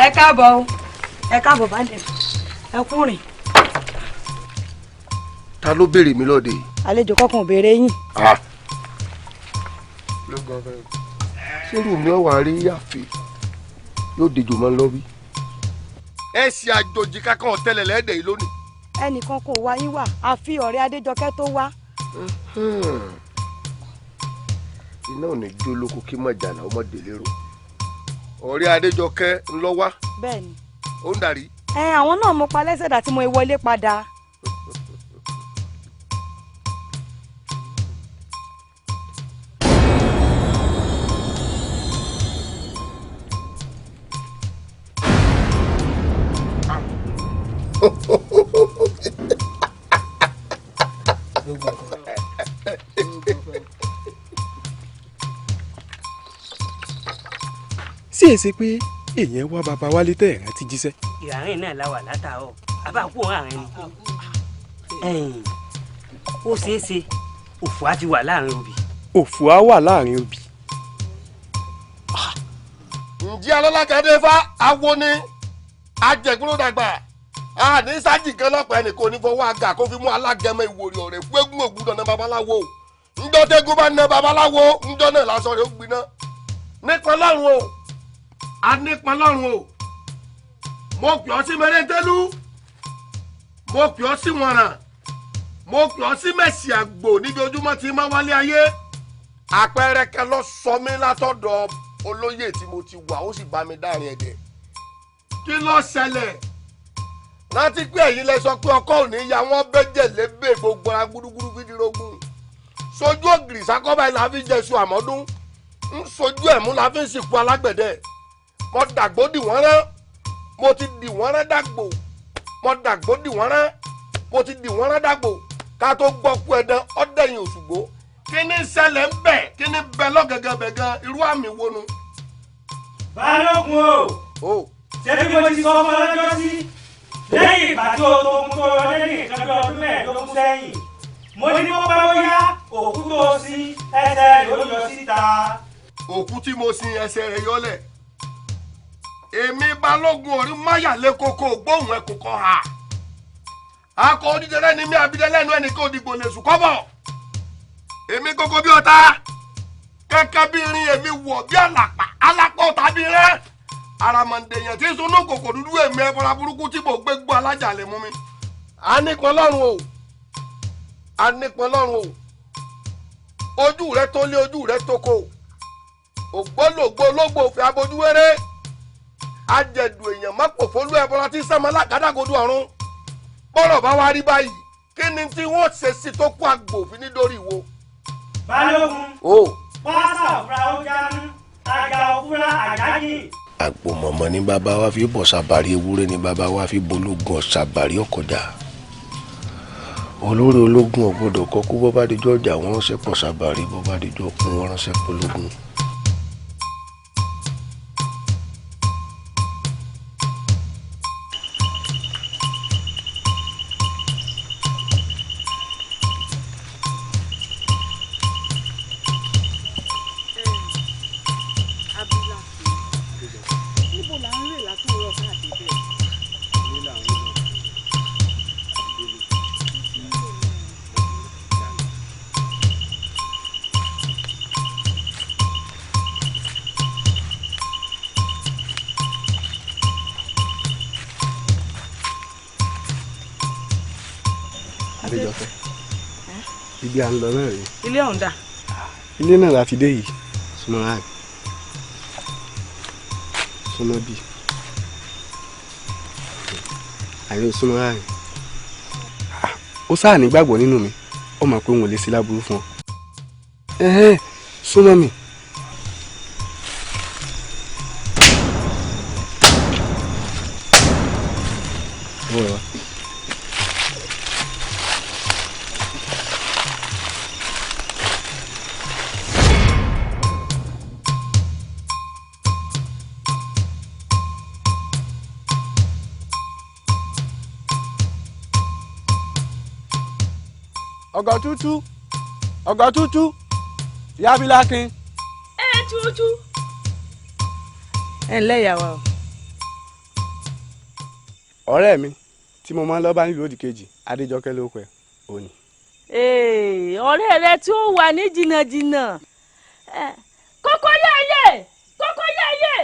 ẹ káàbọ̀ o, ẹ káàbọ̀ baálé mi, ẹ kú rìn. Ta ló béèrè mi lóde? Àlejò kankan ò béèrè yín. Ṣérù mi ò wá rí àfẹ́ yóò dejò máa ń lọ bí. Ẹ ṣe àjòjì kankan ọ̀tẹlẹ̀ lẹ́dẹ̀ yìí lónìí. Ẹnìkan kò wá yín wá àfi ọ̀rẹ́ Adéjọkẹ́ tó wá. Iná ò ní jó lóko kí mọ̀jàlá ọmọ délé rò. Ọ̀rẹ́ Adéjọkẹ́ ń lọ wá. Bẹ́ẹ̀ni. Ó ń darí. Ẹ àwọn náà mo pa lẹ́sẹ̀dá tí mo wọlé padà. Sí èsì pé èèyàn wá bàbá wálé tẹ́ ẹ̀ rántí jíṣẹ́. Ìràrin náà la wà látàárọ̀, àbá kú àárín ni. Ó ṣeé ṣe òfò á ti wà láàrin obì. Òfò á wà láàrin obì. Ǹjẹ́ alọ́lákadé fá awo ni ajẹ̀gbọ́n dàgbà àní sájì kan lọ́pàá ẹnì kò ní fọwọ́ àgà kó fi mú alágẹmọ ìwòrì ọ̀rẹ́ fún eégún ògùn dandan babaláwo. Ńjọ́ tẹ́gùn bá ná babaláwo, ńjọ́ náà lásán rẹ̀ ó gbiná. Nípa lọ́rùn o, a nípa lọ́rùn o. Mo pè ọ́ sí mẹ́rẹ́ńtẹ́lú, mo pè ọ́ sí wọ̀nràn, mo pè ọ́ sí mẹ̀sì àgbò níbi ojúmọ́ tí máa wálé ayé. Àpẹẹrẹ kan lọ sọ mí látọ̀dọ̀ olóyè tí mo ti wà, ó sì bá mi dárin ẹ̀dẹ̀. Kí ló ṣẹlẹ̀? Rántí pé ẹ̀yin lẹ sọ pé ọkọ ò ní ya wọ́n bẹ́jẹ̀ lébè gbogbo ara gúdúgúdú fídírógún. Sojú ògìrì sákọ́bà yìí la fi jẹ̀sùn àmọ́dún. Ń sojú ẹ̀mú la fi ń sìnkú alágbẹ̀dẹ. Mo dàgbò dì wọ́n rán. Mo ti dì wọ́n rán dàgbò. Mo dàgbò dì wọ́n rán. Mo ti dì wọ́n rán dàgbò. Ká tó gbọ́ kú ẹ̀dán ọ̀dẹ̀yìn Òṣùgbó. Kí ni ṣẹlẹ̀ ń bẹ̀? Kí ni bẹ lọ́gẹ̀gẹ̀ bẹ̀ gan? Irú àmì wo nu? Balógun o. Ṣé bí mo ti sọ fún ọ lọ́jọ́ sí? Lẹ́yìn ìgbà tí o tó mú tó wọlé ní nǹkan bí ọdún 15 sẹ́yìn. ní bó bá bóyá òkú tó sin ẹsẹ̀ rẹ̀ ó yọ síta. Òkú tí mo sin ẹsẹ̀ rẹ̀ yọlẹ̀. Èmi Balógun orí máyàlé koko gbóhùn ẹkùn kan hà. Akọ onídẹrẹ́ ni mí abidẹ lẹ́nu ẹnì kan òdìgbò lè sùn kọ́bọ̀. Èmi kókó bí ọ̀tá. Kẹ́kẹ́ bí irin èmi wọ̀ bí àlàpà alápọ̀ tàbí rẹ́. Àràmọ̀ǹdèyàn tí sunú kòkò dúdú èmi ẹbọra burúkú tí mò ń gbé gbọ́ alájà lè mú mi. A nípọn lọ́rùn o, a nípọn lọ́rùn o, ojú rẹ tó lé ojú rẹ tó kò, ògbólógbó ológbò òfin abojúwéré, ajẹ̀dù èèyàn má pò fólú ẹbọra tí sẹ́mọ alágàdàgodo ọ̀run. Bọ́rọ̀ bá wá rí báyìí, kí ni tí wọ́n ṣe sí tó kó àgbò òfin nítorí ìwo. Balógun. O. Pásá òfúra ó jánu, àjà òfúra àjájì. Àpò mọ̀mọ́ ní bàbá wa fi bọ̀ sàbàrí, ewúrẹ́ ní bàbá wa fi bológun ọ̀sàbàrí ọ̀kọ̀dá. Olórí ológun ọ̀gbọ́dọ̀ kọ́kú, bọ́ bá dijọ́ ọjà wọ́n ránṣẹ́ pọ̀ sàbàrí, bọ́ bá dijọ́ kún wọ́n ránṣẹ́ pológun. Níbo là ń rè látòrọ káàkiri bẹ́ẹ̀? Adéjọkẹ́, ibi à ń lọ náà rèé. Ilé ọ̀hún dà? Ilé náà láti dé yìí. Súnmọ́ àgbẹ̀, súnmọ́ bí àyè, súnmọ́ àyè. Ó sáà nígbàgbọ́ nínú mi, ó mọ̀ pé òun ò lè sí láburú fún ọ. Ẹ̀hẹ́n, súnmọ́ mi. Ọwọ́ rẹ wá. Ọ̀gọ̀ tútú, ọ̀gọ̀ tútú, ìyá Abilákin. Ẹ tútú. Ẹ ǹlẹ́ ìyàwó o. Ọ̀rẹ́ mi tí mo máa ń lọ bá nílùú òdì kejì, Adéjọkẹ́ ló pẹ́ òní. Ee, ọ̀rẹ́ rẹ tí ó wà ní jìnnàjìnnà. Kókó yáyé, kókó yáyé,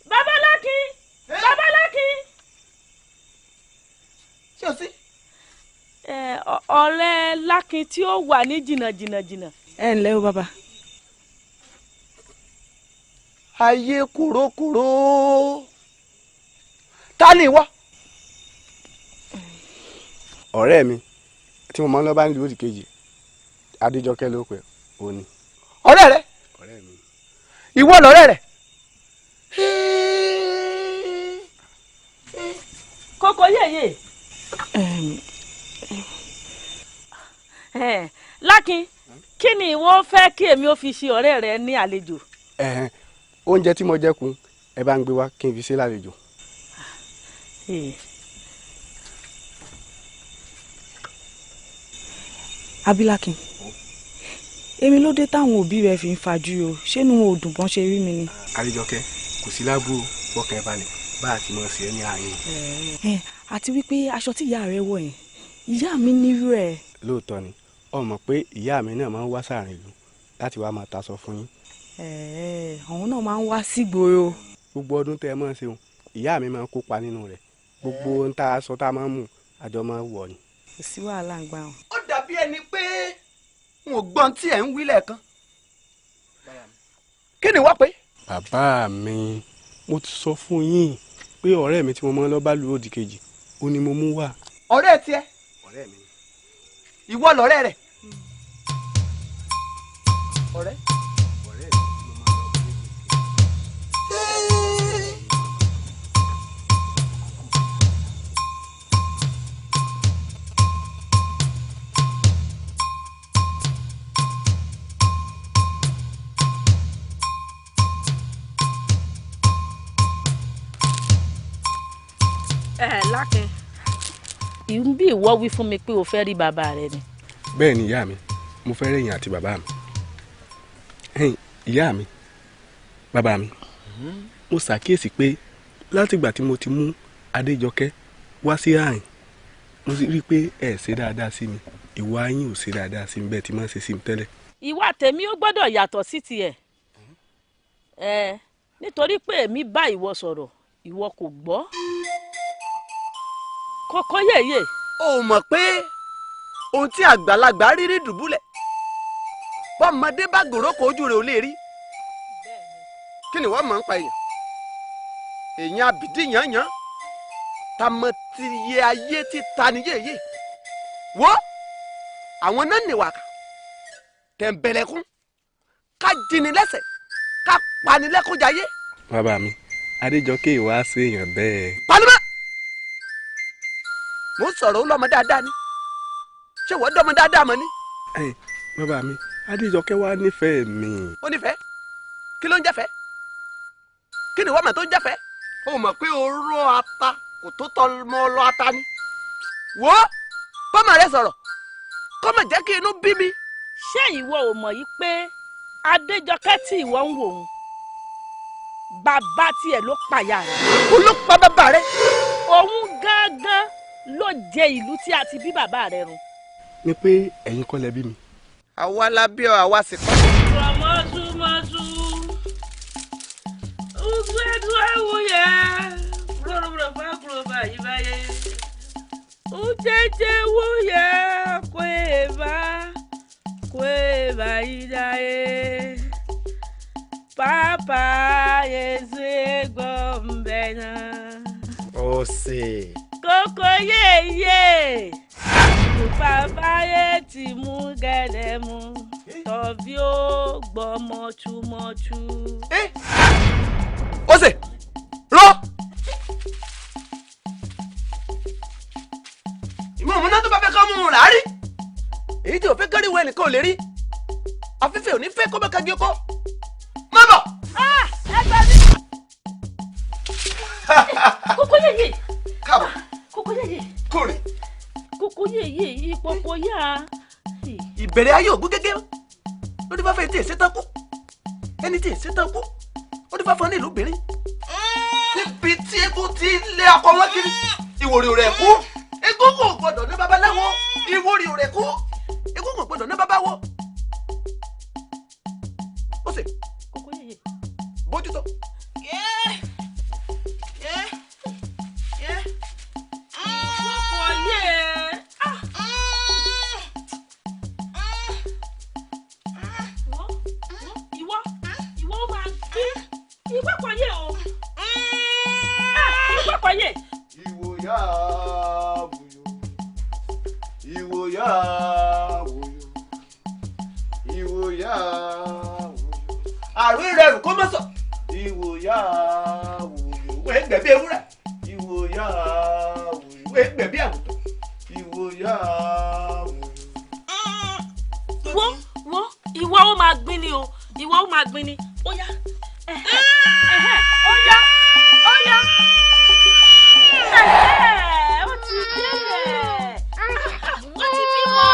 Babalákin, Babalákin. Ṣé o sí? Ọ̀rẹ́ Lákin tí ó wà ní jìnnàjìnnà jìnnà. Ẹ ǹlẹ́ o bàbá. Ayé kòrókòró, ta ni ìwọ? Ọ̀rẹ́ mi tí mo máa ń lọ bá nílùú òdì kejì, Adéjọkẹ́ ló pẹ́ òní. Ọ̀rẹ́ rẹ? Ọ̀rẹ́ mi. Ìwọ lọ̀rẹ́ rẹ? Kókó yéyé. Lákin, kí ni ìwọ fẹ́ kí èmi ó fi ṣe ọ̀rẹ́ rẹ ní àlejò? Ẹ̀hẹ́n, oúnjẹ tí mo jẹ kù, ẹ bá ń gbé wá kí n fi ṣe lálejò. Abilákin, èmi ló dé táwọn òbí rẹ fi ń fajú o, ṣé inú wọn ò dùn bọ́n ṣe rí mi ni? Adéjọkẹ́, kò sí lábúrò, fọkàn ẹ balẹ̀, bá a ti mọ̀ sí ẹ ní àárín. Ẹ àti wípé aṣọ tí ìyá rẹ wọ̀ yẹn, ìyá mi nírú ẹ̀. Lóòótọ́ ni, ọ mọ̀ pé ìyá mi náà máa ń wá sáàrin ìlú láti wá máa taṣọ fún yín. Ẹ̀ẹ́, àwọn náà máa ń wá sígboro. Gbogbo ọdún tẹ́ ẹ máa ń ṣeun, ìyá mi máa ń kópa nínú rẹ̀. Gbogbo ohun tá a sọ tá a máa ń mú, àjọ máa ń wọ̀ ni. Kò sí wàhálà ń gbà wọn. Ó dàbí ẹni pé n ò gbọ́n tí ẹ̀ ń wí lẹ́ẹ̀kan. Kí ni wá pé? Bàbá mi, mo ti sọ fún yín pé ọ̀rẹ́ mi tí mo máa ń lọ bá lu òdì kejì, ó ní mo mú wá. Ọ̀rẹ́ tiẹ̀? Ọ̀rẹ́ mi. Ìwọ lọ̀rẹ́ rẹ̀? Ọ̀rẹ́. Ọ̀rẹ́ mi tí mo máa ń lọ bá nílùú òdì kejì. Ẹ Lákin, bí ìwọ wí fún mi pé o fẹ́ rí bàbá rẹ ni. Bẹ́ẹ̀ ni ìyá mi, mo fẹ́ rẹ̀yìn àti bàbá mi. Ìyá mi, bàbá mi, mo ṣàkíyèsí pé látìgbà tí mo ti mú Adéjọkẹ́ wá sí àyìn, mo sì rí i pé ẹ ṣe dáadáa sí mi, ìwà yín ò ṣe dáadáa sí mi bẹ́ẹ̀ tí máa ń ṣe sí mi tẹ́lẹ̀. Ìwà tèmi ó gbọ́dọ̀ yàtọ̀ sí tiẹ̀ ẹ, nítorí pé èmi bá ìwọ sọ̀rọ̀, ìwọ kò gbọ́. Kókó yèyè. O mọ̀ pé ohun tí àgbàlagbà rí rí dùbúlẹ̀, bọ́mọdé bá gòrókò ojú rẹ̀ ò lè rí. Kí ni wọ́n mọ̀ ń pa èèyàn? Èèyàn àbìdí yànyàn tamọ ti yẹ ayé ti ta ni yéye. Wo àwọn náà nìwàkà tẹ̀m̀bẹ̀lẹ̀kún ká jini lẹ́sẹ̀ ká panilẹ́kúnjayé. Bàbá mi, Adéjọkẹ́ ìwà ṣe èèyàn bẹ́ẹ̀. Palima, mo ń sọ̀rọ̀ ó lọ́mọ dáadáa ni, ṣé wọ́n dọ́mọ dáadáa mọ́ ni. Bàbá mi, Adéjọkẹ́ wá nífẹ̀ẹ́ mi. Ó nífẹ̀ẹ́? Kí ló ń jẹ́fẹ̀ẹ́? Kí ni wọ́n mọ̀ tó ń jẹ́fẹ̀ẹ́? Ó mọ̀ pé oró ata kò tó tọ́ mọ́ lọ ata ni. Wo bọ́mọ rẹ sọ̀rọ̀ kó má jẹ́ kí inú bí mi. Ṣé ìwọ ò mọ̀ yìí pé Adéjọkẹ́ tí ìwọ ń wò ó, bàbá tiẹ̀ ló pàyà rẹ̀. Ó ló pa bàbá rẹ̀. Òun gángan ló jẹ ìlú tí a ti bí bàbá rẹ̀ run. Ni pé ẹ̀yin kọ́ lẹ bí mi. Àwa la bí ọ, àwa sì kọ́. Mọ́túmọ́tú ugbẹ́dú ẹ̀wùyẹ rọrùn fákúrò báyìí báyé ujẹjẹ wúyẹ kweba kweba idaye papa yezu gbọmbẹna. Ó sì. Kókó yéye bàbá yé ti mú gẹ́lẹ́ mú tọ́bí ó gbọ́ mọ́túmọ́tú. Ó sì rọ. Ìmọ̀ òun náà tó bá fẹ́ kọ́ mú un rà á rí. Èyí tí ò fẹ́ kẹ́rì wọ ẹnìkan ò lè rí. Afẹ́fẹ́ ò ní fẹ́ kó bá kagi oko. Má bọ̀. Ẹ gbà mí. Kókó yéye. Káàbọ̀. Kókó yéye. Kórè. Kókó yéye ìpòpò yá. Ìbẹ̀rẹ̀ ayé ògún gẹ́gẹ́ lórí bá fẹ́ tí èsì tán kú, ẹni tí èsì tán kú ó ní fáfọ́n ní ìlú obìnrin. Níbi tí eégún ti lé ọkọ wọn kiri, ìwòrì rẹ̀ kú. Eégún kò gbọdọ̀ ní babaláwo, ìwòrì rẹ̀ kú. Eégún kò gbọdọ̀ ní babawo. Ó sì bójútó. Àrùn ìrẹ̀rù kó má sọ. Ìwòyà wòyò wẹ́ẹ́ gbẹ̀bí ewúrẹ́. Ìwòyà wòyò wẹ́ẹ́ gbẹ̀bí àgùntàn. Ìwòyà wòyò. Wo wo ìwọ ó máa gbin ni o, ìwọ ó máa gbin ni, ó yá ó yá ó yá ó ti délẹ̀, ó ti bímọ.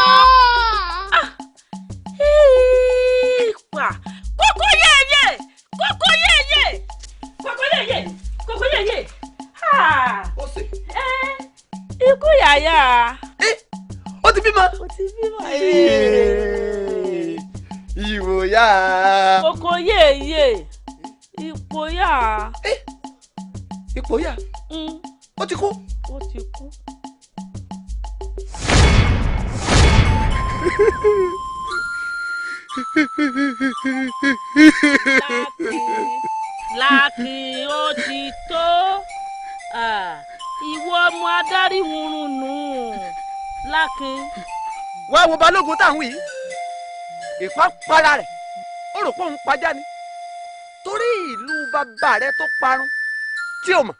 Ìpà kókó yéye kókó yéye kókó yéye kókó yéye. Ó sì. Ikú yàyà. Ó ti bímọ. Ó ti bímọ. Ìwòyà. Kókó yéye ipò yà. Ipò yà. Ó ti kú. Ó ti kú. Lákin ó ti tó, ìwọ ọmọ adarí wúrun nù Lákin. Wá wo balógun táwọn yìí, ìpá para rẹ̀, ó rò pé òun pajá ni, torí ìlú bàbá rẹ̀ tó parun tí o mọ̀,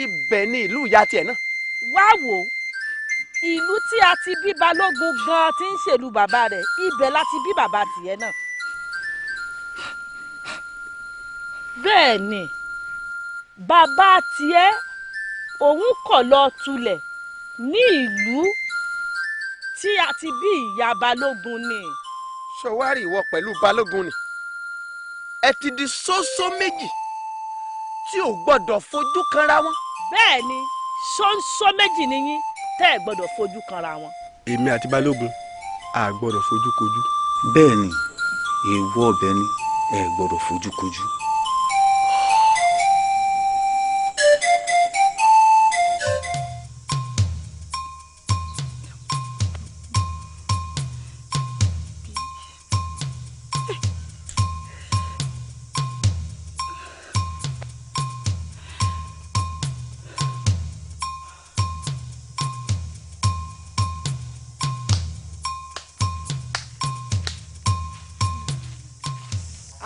ibẹ̀ ni ìlú ìyá tiẹ̀ náà. Wá wò ó, ìlú tí a ti bí balógun gan-an ti ń ṣèlú bàbá rẹ̀, ibẹ̀ la ti bí bàbá tiẹ̀ náà. Bẹ́ẹ̀ ni bàbá tiẹ̀ òun kọ̀ lọ tulẹ̀ ní ìlú tí a ti bí ìyá Balógun ni. Ṣọwárì ìwọ pẹ̀lú Balógun ni ẹ ti di ṣóńṣó méjì tí ò gbọ́dọ̀ fojú kanra wọn. Bẹ́ẹ̀ ni, ṣóńṣó méjì ni yín tẹ́ ẹ gbọ́dọ̀ fojú kanra wọn. Èmi àti Balógun a gbọ́dọ̀ fojú kojú. Bẹ́ẹ̀ ni, èèwọ̀ ọbẹ̀ ni, ẹ gbọ́dọ̀ fojú kojú.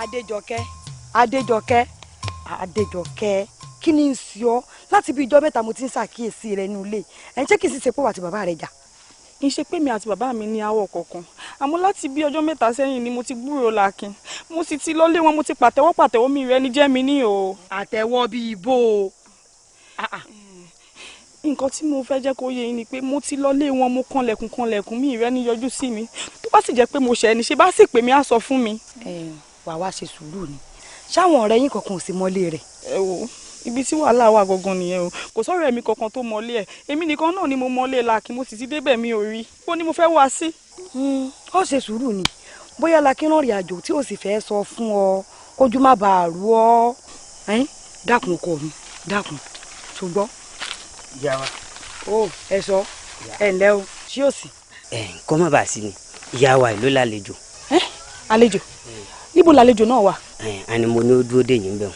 Adéjọkẹ́, Adéjọkẹ́, Adéjọkẹ́, kí ni ń ṣe ọ́? Láti bí ijọ́ mẹ́ta mo ti ń ṣàkíyèsí rẹ nínú ilé ẹ̀ ń ṣé kìí sì ṣe pé wà àti bàbá rẹ jà. Kì í ṣe pé mi àti bàbá mi ní aáwọ̀ kankan, àmọ́ láti bí ọjọ́ mẹ́ta sẹ́yìn ni mo ti gbúròó Lákin, mo sì ti lọ́lé wọn, mo ti pàtẹ́wọ́ pàtẹ́wọ́, mi rẹ ní jẹ́ mi ní o. Àtẹ́wọ́ bíi ibo o. Nǹkan tí mo fẹ́ jẹ́ kó yé yín ni pé mo ti lọ́lé wọn, mo kanlẹ̀kùn kanlẹ̀kùn, mi rẹ ní yọjú sí mi. Tó bá sì jẹ́ pé mo ṣẹ̀ ni, ṣe bá sì pè mí á sọ fún mi. Wàá wá ṣe sùúrù ni, ṣáwọn ọ̀rẹ́ yín kankan ò sí mọ́lé rẹ̀. Ẹ wo ibi tí wàhálà wà gangan nìyẹn o, kò sọ̀rọ̀ ẹ̀mí kankan tó mọ́lé ẹ̀, èmi nìkan náà ni mo mọ́lé Lákin, mo sì ti débẹ̀ mi ò rí, bó ni mo fẹ́ wá sí. Ó ṣe sùúrù ni, bóyá Lákin rìnrìn àjò tí ò sì fẹ́ sọ fún ọ kójú má bàa rú ọ. Dákun ọkọ mi, dákun, ṣùgbọ́n. Ìyá wa. Ó ẹ sọ ẹ ǹlẹ́ o, ṣé ò sí. Ẹ nǹkan má bàa sí ni, ìyá wa ìlú lálejò. Ẹ àlejò, níbo làlejò náà wà? Àní mo ní ó dúró dè yín bẹ́ẹ̀.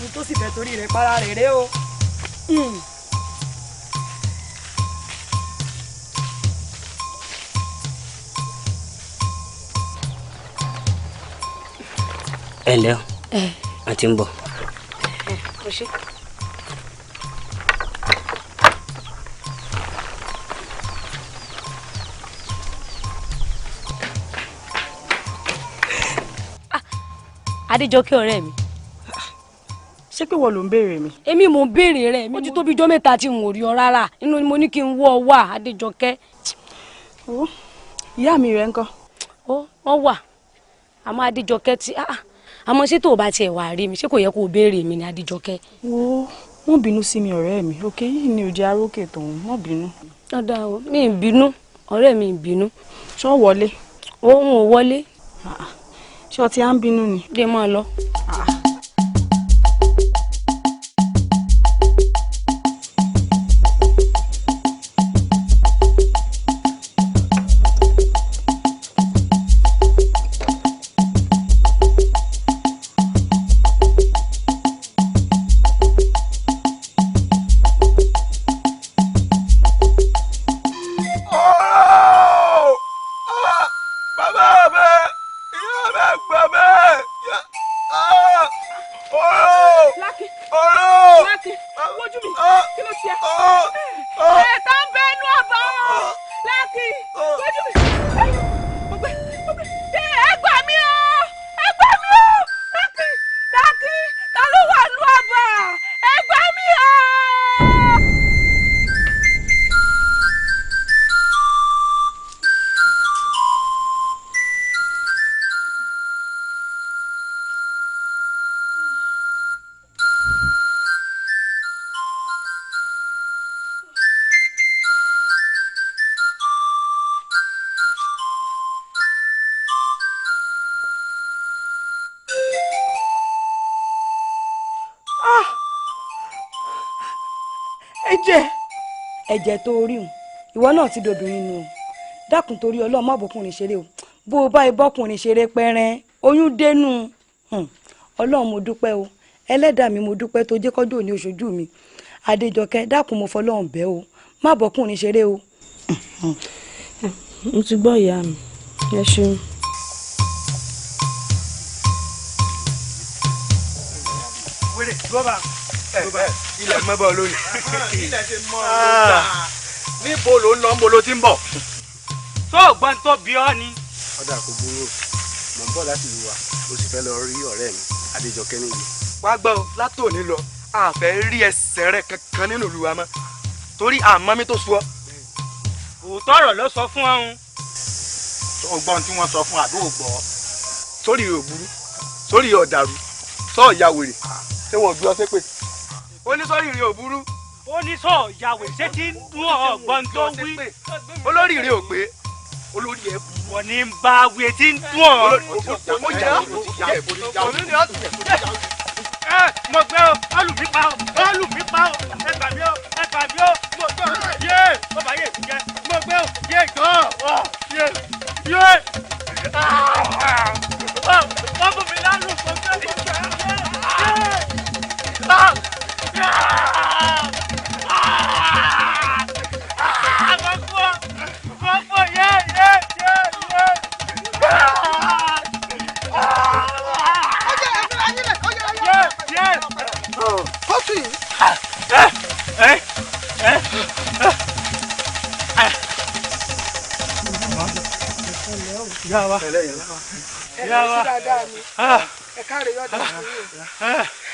Mo tó sì fẹ́ torí rẹ̀ para rẹ̀ rẹ́ o. Ẹ ǹlẹ́ o, a ti ń bọ̀. Adéjọkẹ́ ọ̀rẹ́ mi. Ṣé pé wọ́n ló ń béèrè mi? Èmi mò ń béèrè rẹ̀, ó ti tó bí ijọ́ mẹ́ta tí n ò rí ọ rárá, inú ni mo ní kí n wọ́ ọ wá, Adéjọkẹ́. Ó ìyá mi rẹ̀ ńkọ́? Ó wọ́n wà, àmọ́ Adéjọkẹ́ ti àmọ́ ṣé tó o bá tiẹ̀ wà rí mi, ṣé kò yẹ kó o béèrè mi ni Adéjọkẹ́? Wo wọ́n bínú sí mi ọ̀rẹ́ mi, òkè yìí ni òjì arókè tòun, wọ́n bínú. Ọ̀dà o, mi ì bínú, ọ̀rẹ́ mi ì bínú. Ṣọ́ wọlé? Òun ò wọlé. Ṣé ọtí á ń bínú ni? Dé máa lọ. Ẹ̀jẹ̀. Ẹ̀jẹ̀ tó rí òun, ìwọ náà ti dobìnrin nù o. Dákun torí Ọlọ́run, má bọ́kùnrin ṣeré o. Bó o bá ibọ́kùnrin ṣeré pẹ́rẹ́, oyún dénú. Ọlọ́run mo dúpẹ́ o, ẹlẹ́dàá mi mo dúpẹ́ tó jẹ́ kọ́jú òní oṣojú mi. Adéjọkẹ́, dákun mo fọlọ́run bẹ̀ o, má bọ́kùnrin ṣeré o. Mo ti gbọ́ ìyá mi, ẹ ṣeun. Wéré, gbọ́bà ilẹ̀ mọ́ bọ́ lónìí. Ilẹ̀ ti mọ́ ọ lónìí. Níbo ló ń lọ, níbo ló ti ń bọ̀? Tó o gbọ́n tó bí ọ ni. Ọ̀dà kò burú, mò ń bọ̀ láti ìlú wa, mo sì fẹ́ lọ rí ọ̀rẹ́ mi Adéjọkẹ́ níyì. Wá gbọ́ o, látòní lọ, a fẹ́ rí ẹsẹ̀ rẹ kankan nínú ìlú wa mọ́. Torí àmọ́ mi tó sú ọ. Òótọ́ ọ̀rọ̀ ló sọ fún ọ̀hún. Ọgbọ́n tí wọ́n sọ fún àbí ò gbọ́. Sórí rẹ̀ ò burú, sórí rẹ̀ ò dàrú, sọ ìyá wèrè, ṣé wọn ò gbé ọ ṣépè? Ó ní sórí rẹ̀ ò burú. Ó ní sọ ìyá wèrè, ṣé tí ń dún ọgbọ́n tó wí. Olórí rẹ̀ ò pé, olórí ẹ̀ burú. Wọ́n ní ń bá wí tí ń dún ọ. Mo gbé o, olù mi pa o, olù mi pa o, ẹ gbà mí o, ẹ gbà mí o, mo gbé o, yé, mo bá yé mi jẹ, mo gbé o, yé gan, ọ, yé, yé, wọ́n fún mi lálù, mo gbé, mo gbé, yé, mo kú o, mo kú o, yé, yé, yé, yé.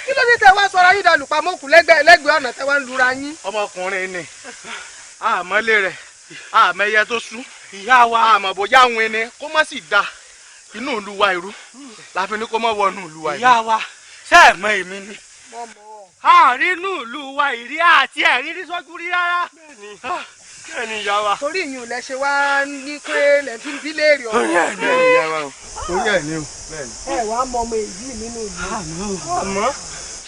Kí ló dé tẹ wá sọra yín dàlùpàmọ́ kù lẹ́gbẹ̀ẹ́ lẹ́gbẹ̀ẹ́ ọ̀nà tẹ wá ń lura yín. Ọmọkùnrin ni àmọ́lé rẹ̀, àmẹ́yẹ tó sú ìyá wa, àmọ́ bóyá òun ni kó má sì da inú ìlú wa irú láfi ní kó má wọnú ìlú wa irú. Ìyá wa, ṣé ẹ mọ̀ èmi ni? Àrínú ìlú wa ìrí àti ẹ̀rí rí sọ́jú rí rárá. Bẹ́ẹ̀ni ìyá wa. Torí ìyún lẹ ṣe wá ní pé lẹ fi ń bí léèrè ọ̀rọ̀. Torí ẹ̀ ní ìyá wa o. Torí ẹ̀ ní o. Ẹ wàá mọ ọmọ èyí nínú ìlú. Àmọ́.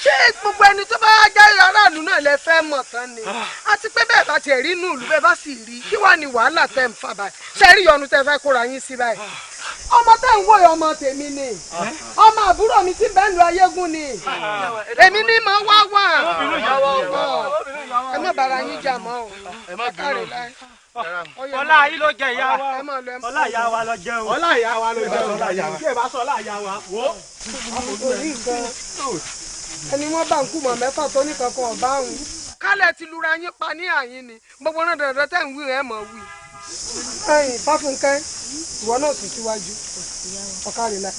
Ṣé gbogbo ẹni tó bá jẹ́ aráàlú náà lẹ fẹ́ mọ̀ tán ni? Àti pé bẹ́ẹ̀ bá tiẹ̀ rí inú ìlú, bẹ́ẹ̀ bá sì rí, kí wàá ní wàhálà tẹ́ ń fà báyìí? Ṣé rí ìyọnu tẹ́ fẹ́ kóra yín sí báyìí? Ọmọ tẹ́ ń wò yìí ọmọ tèmi ni, ọmọ àbúrò mi tí bẹ́ẹ̀ ń lu ayégún ni, èmi ní mọ̀ wá wà. Ẹ má bára yín jà mọ́ o, ẹ káre láì. Ọlá yìí ló jẹ ìyá wa, ọlá ìyá wa ló jẹ o. Ọlá ìyá wa ló jẹ o. Kí ẹ bá sọ ọlá ìyá wa wò. Ẹni wọ́n bá ń kú mọ̀ mẹ́fà tó ní kankan ọ̀bá òun. Kálẹ̀ ti lura yín pa ní àyín ni, gbogbo náà dandan tẹ́ ń wí rẹ̀ mọ̀ wí. Ẹ̀yin Fáfúnkẹ́, ìwọ náà sì síwájú, ọ̀kárìlá.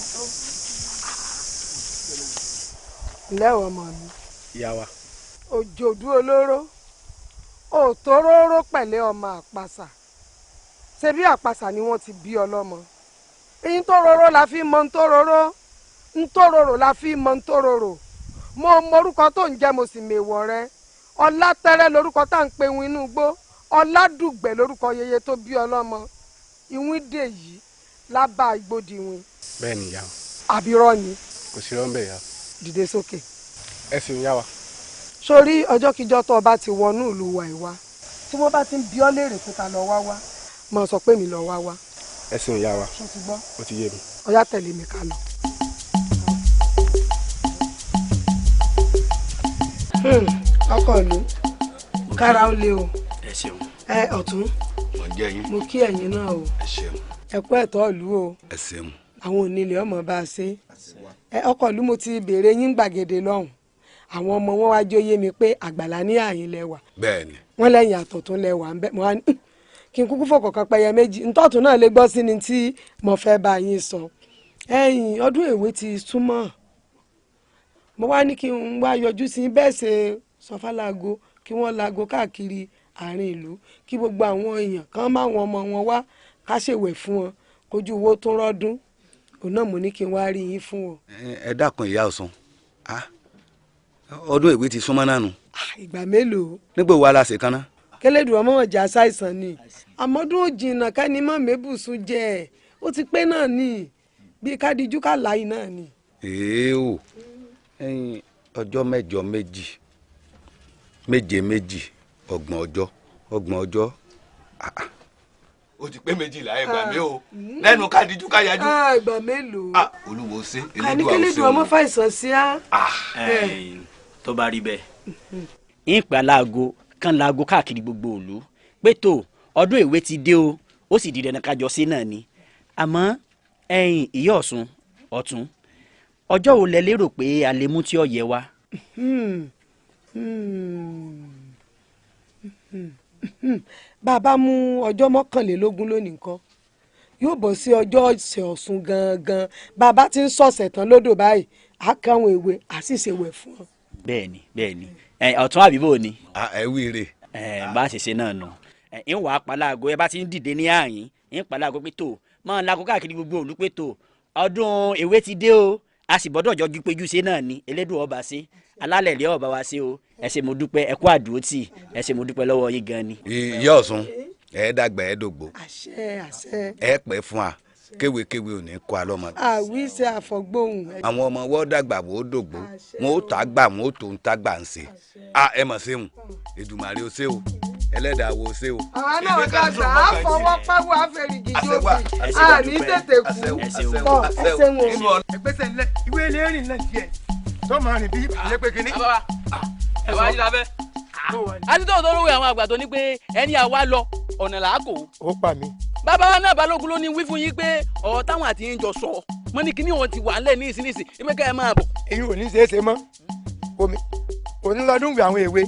Ǹlẹ́ o ọmọ mi. Ìyá wa. Òjòdú olóró, òtóróró pẹ̀lẹ́ ọmọ àpàṣà. Ṣé bí àpàṣà ni wọ́n ti bí ọlọ́mọ? Eyín tó roró la fi mọ ń tó roró, ń tó rorò la fi mọ ń tó rorò. Mo mọrúkọ tó ń jẹ́, mo sì mèwọ̀ rẹ. Ọlátẹ́rẹ́ lorúkọ tá à ń pe ìwìn inú igbó, Ọládùgbẹ̀ lorúkọ yeye tó bí ọlọ́mọ. Ìwìn dè yìí lábà igbódiwìn. Bẹ́ẹ̀ni ìyá wa. Àbírọ́ ni. Kò sí rọ́ńbẹ́ ìyá. Dìde sókè. Ẹ sì ń yá wa. Sórí ọjọ́kíjọ́ tó o bá ti wọnú ìlú wa ìwá, tí wọ́n bá ti ń bi ọ́ léèrè pé ta lọ wá wá, mo sọ pé mi lọ wá wá. Ẹ sì ń yá wa. Ṣé o ti gbọ́? Ó ti yé mi. Ọ̀yá tẹ̀lé mi ká lọ. Ọkọ ìlú, kára ó lé o. Ẹ ṣeun. Ẹ ọ̀tún. Mo jẹ́ yín. Mo kí ẹ̀yin náà o. Ẹ ṣeun. Ẹ kú ẹ̀tọ́ ìlú o. Ẹ ṣeun. Àwọn onílé ọmọ bá a ṣe. Ẹ ọkọ ìlú, mo ti béèrè yín gbàgede lọ́hùn. Àwọn ọmọ wọn wá jóyè mi pé àgbàlá ní àyín lẹ́wà. Bẹ́ẹ̀ni. Wọ́n lẹ́yìn àtọ̀tún lẹ́wà ń bẹ́. Mo wá ní kí n kúkú fọkànkan pẹyẹ méjì. Ntọ́tún náà lè gbọ́ sí ni tí mo fẹ́ bá yín sọ. Ẹ̀yin ọdún èwe ti súnmọ́. Mo wá ní kí n wá yọjú sí bẹ́ẹ̀ ṣe sọ fálágo kí wọ́n lago káàkiri àárín ìlú kí gbogbo àwọn èèyàn kan má wọn ọmọ wọn wá ká ṣèwẹ̀ fún wọn kójú owó tó rọ́dún. Òun náà mo ní kí n wá rí yín fún o. Ẹ dákun ìyá Ọ̀ṣun, ọdún èwe ti súnmọ́ náà nù. Ìgbà mélòó. Nígbà wo la ṣe kan náà. Kẹlẹ́dùn ọmọ ọjà ṣàìsàn ni àmọ́dún òjìnà kẹ́ni mọ́ mébùsùn jẹ́ ẹ̀ ó ti pé náà ni bíi kádìjú kàláyé náà ni. Èé o, ọjọ́ mẹ́jọ méjì méje méjì ọgbọ̀n ọjọ́ ọgbọ̀n ọjọ́ ó ti pé méjìlá. Ẹ gbà mí o, lẹ́nu kádìjú káyájú. Ìgbà mélòó. Olúwo ṣe elédùn àwọn ṣe ọmọ fàìsàn sí á. Tó bá rí bẹ́ẹ̀ ń pè aláago kan laago káàkiri gbogbo ìlú pé tó ọdún èwe ti dé o, ó sì di dandan kájọ sí náà ni. Àmọ́ ẹ̀yin ìyá Ọ̀ṣun ọ̀tún, ọjọ́ wo lẹ lérò pé a lè mú tí ó yẹ wa. Bàbá mú ọjọ́ 21 lónìí nǹkan yóò bọ̀ sí ọjọ́ ọ̀sẹ̀ Ọ̀ṣun gangan. Bàbá ti ń sọ̀sẹ̀ tán lódò báyìí, á káwọn èwe á sì ṣèwẹ̀ fún ọ. Bẹ́ẹ̀ni bẹ́ẹ̀ni, ọ̀tún àbíbò ni. Ẹ wíire. Ẹ bá a ṣe ṣe náà nù. Ẹ ń wàá paláago, ẹ bá ti ń dìde ní àyín, ń paláago pé tó máa lago káàkiri gbogbo òlú pé tó ọdún èwe ti dé o, a sì gbọ́dọ̀ jọ péjú ṣe náà ni. Elédùn ọba ṣe, alálẹ̀ ilé ọba wa ṣe o. Ẹ ṣé mo dúpẹ́, ẹ kú àdúrótì, ẹ ṣé mo dúpẹ́ lọ́wọ́ yín gan ni. Ìyá Ọ̀ṣun, ẹ dàgbà ẹ dògbò, àṣẹ àṣẹ, ẹ pẹ́ fún wa, kéwékéwé ò ní kó a lọ́mọ. Àwíṣe àfọ̀gbóhùn. Àwọn ọmọ wọ́n dàgbà wọ́n ó dògbò, wọ́n ó tà gbà wọ́n ó tó ń tá gbà ń ṣe. A ẹ mọ̀ ṣéun, Èdùmàrè ó ṣe o, ẹlẹ́dàá wo ṣe o. Àwa náà dàgbà, á fọwọ́ pẹ́wọ́ àfẹ́rìgì jóbi, a ní tètè kú. Tọ́ ẹ ṣeun o. Ẹgbẹ́sẹ̀ ńlẹ̀ ìwé ilé rìn náà tiẹ̀ tó máa rìn bí ìyẹn pé kínní. Ẹ wá yíra bẹ́ẹ̀. A ti tọ́wọ́ tó lówó àwọn àgbà tó ní pé ẹni àwa lọ ọ̀nà làákò. Ó pa mi. Bàbá wa náà Balógun ló ní wí fún yín pé ọ̀rọ̀ táwọn àti yín jọ sọ mọ́ ní kíní wọn ti wà ńlẹ̀ ní ìsinísìn ìmẹ́kẹ́ ẹ máa bọ̀. Èyí ò ní ṣeé ṣe mọ́ omi onílọ́dún wí àwọn èwe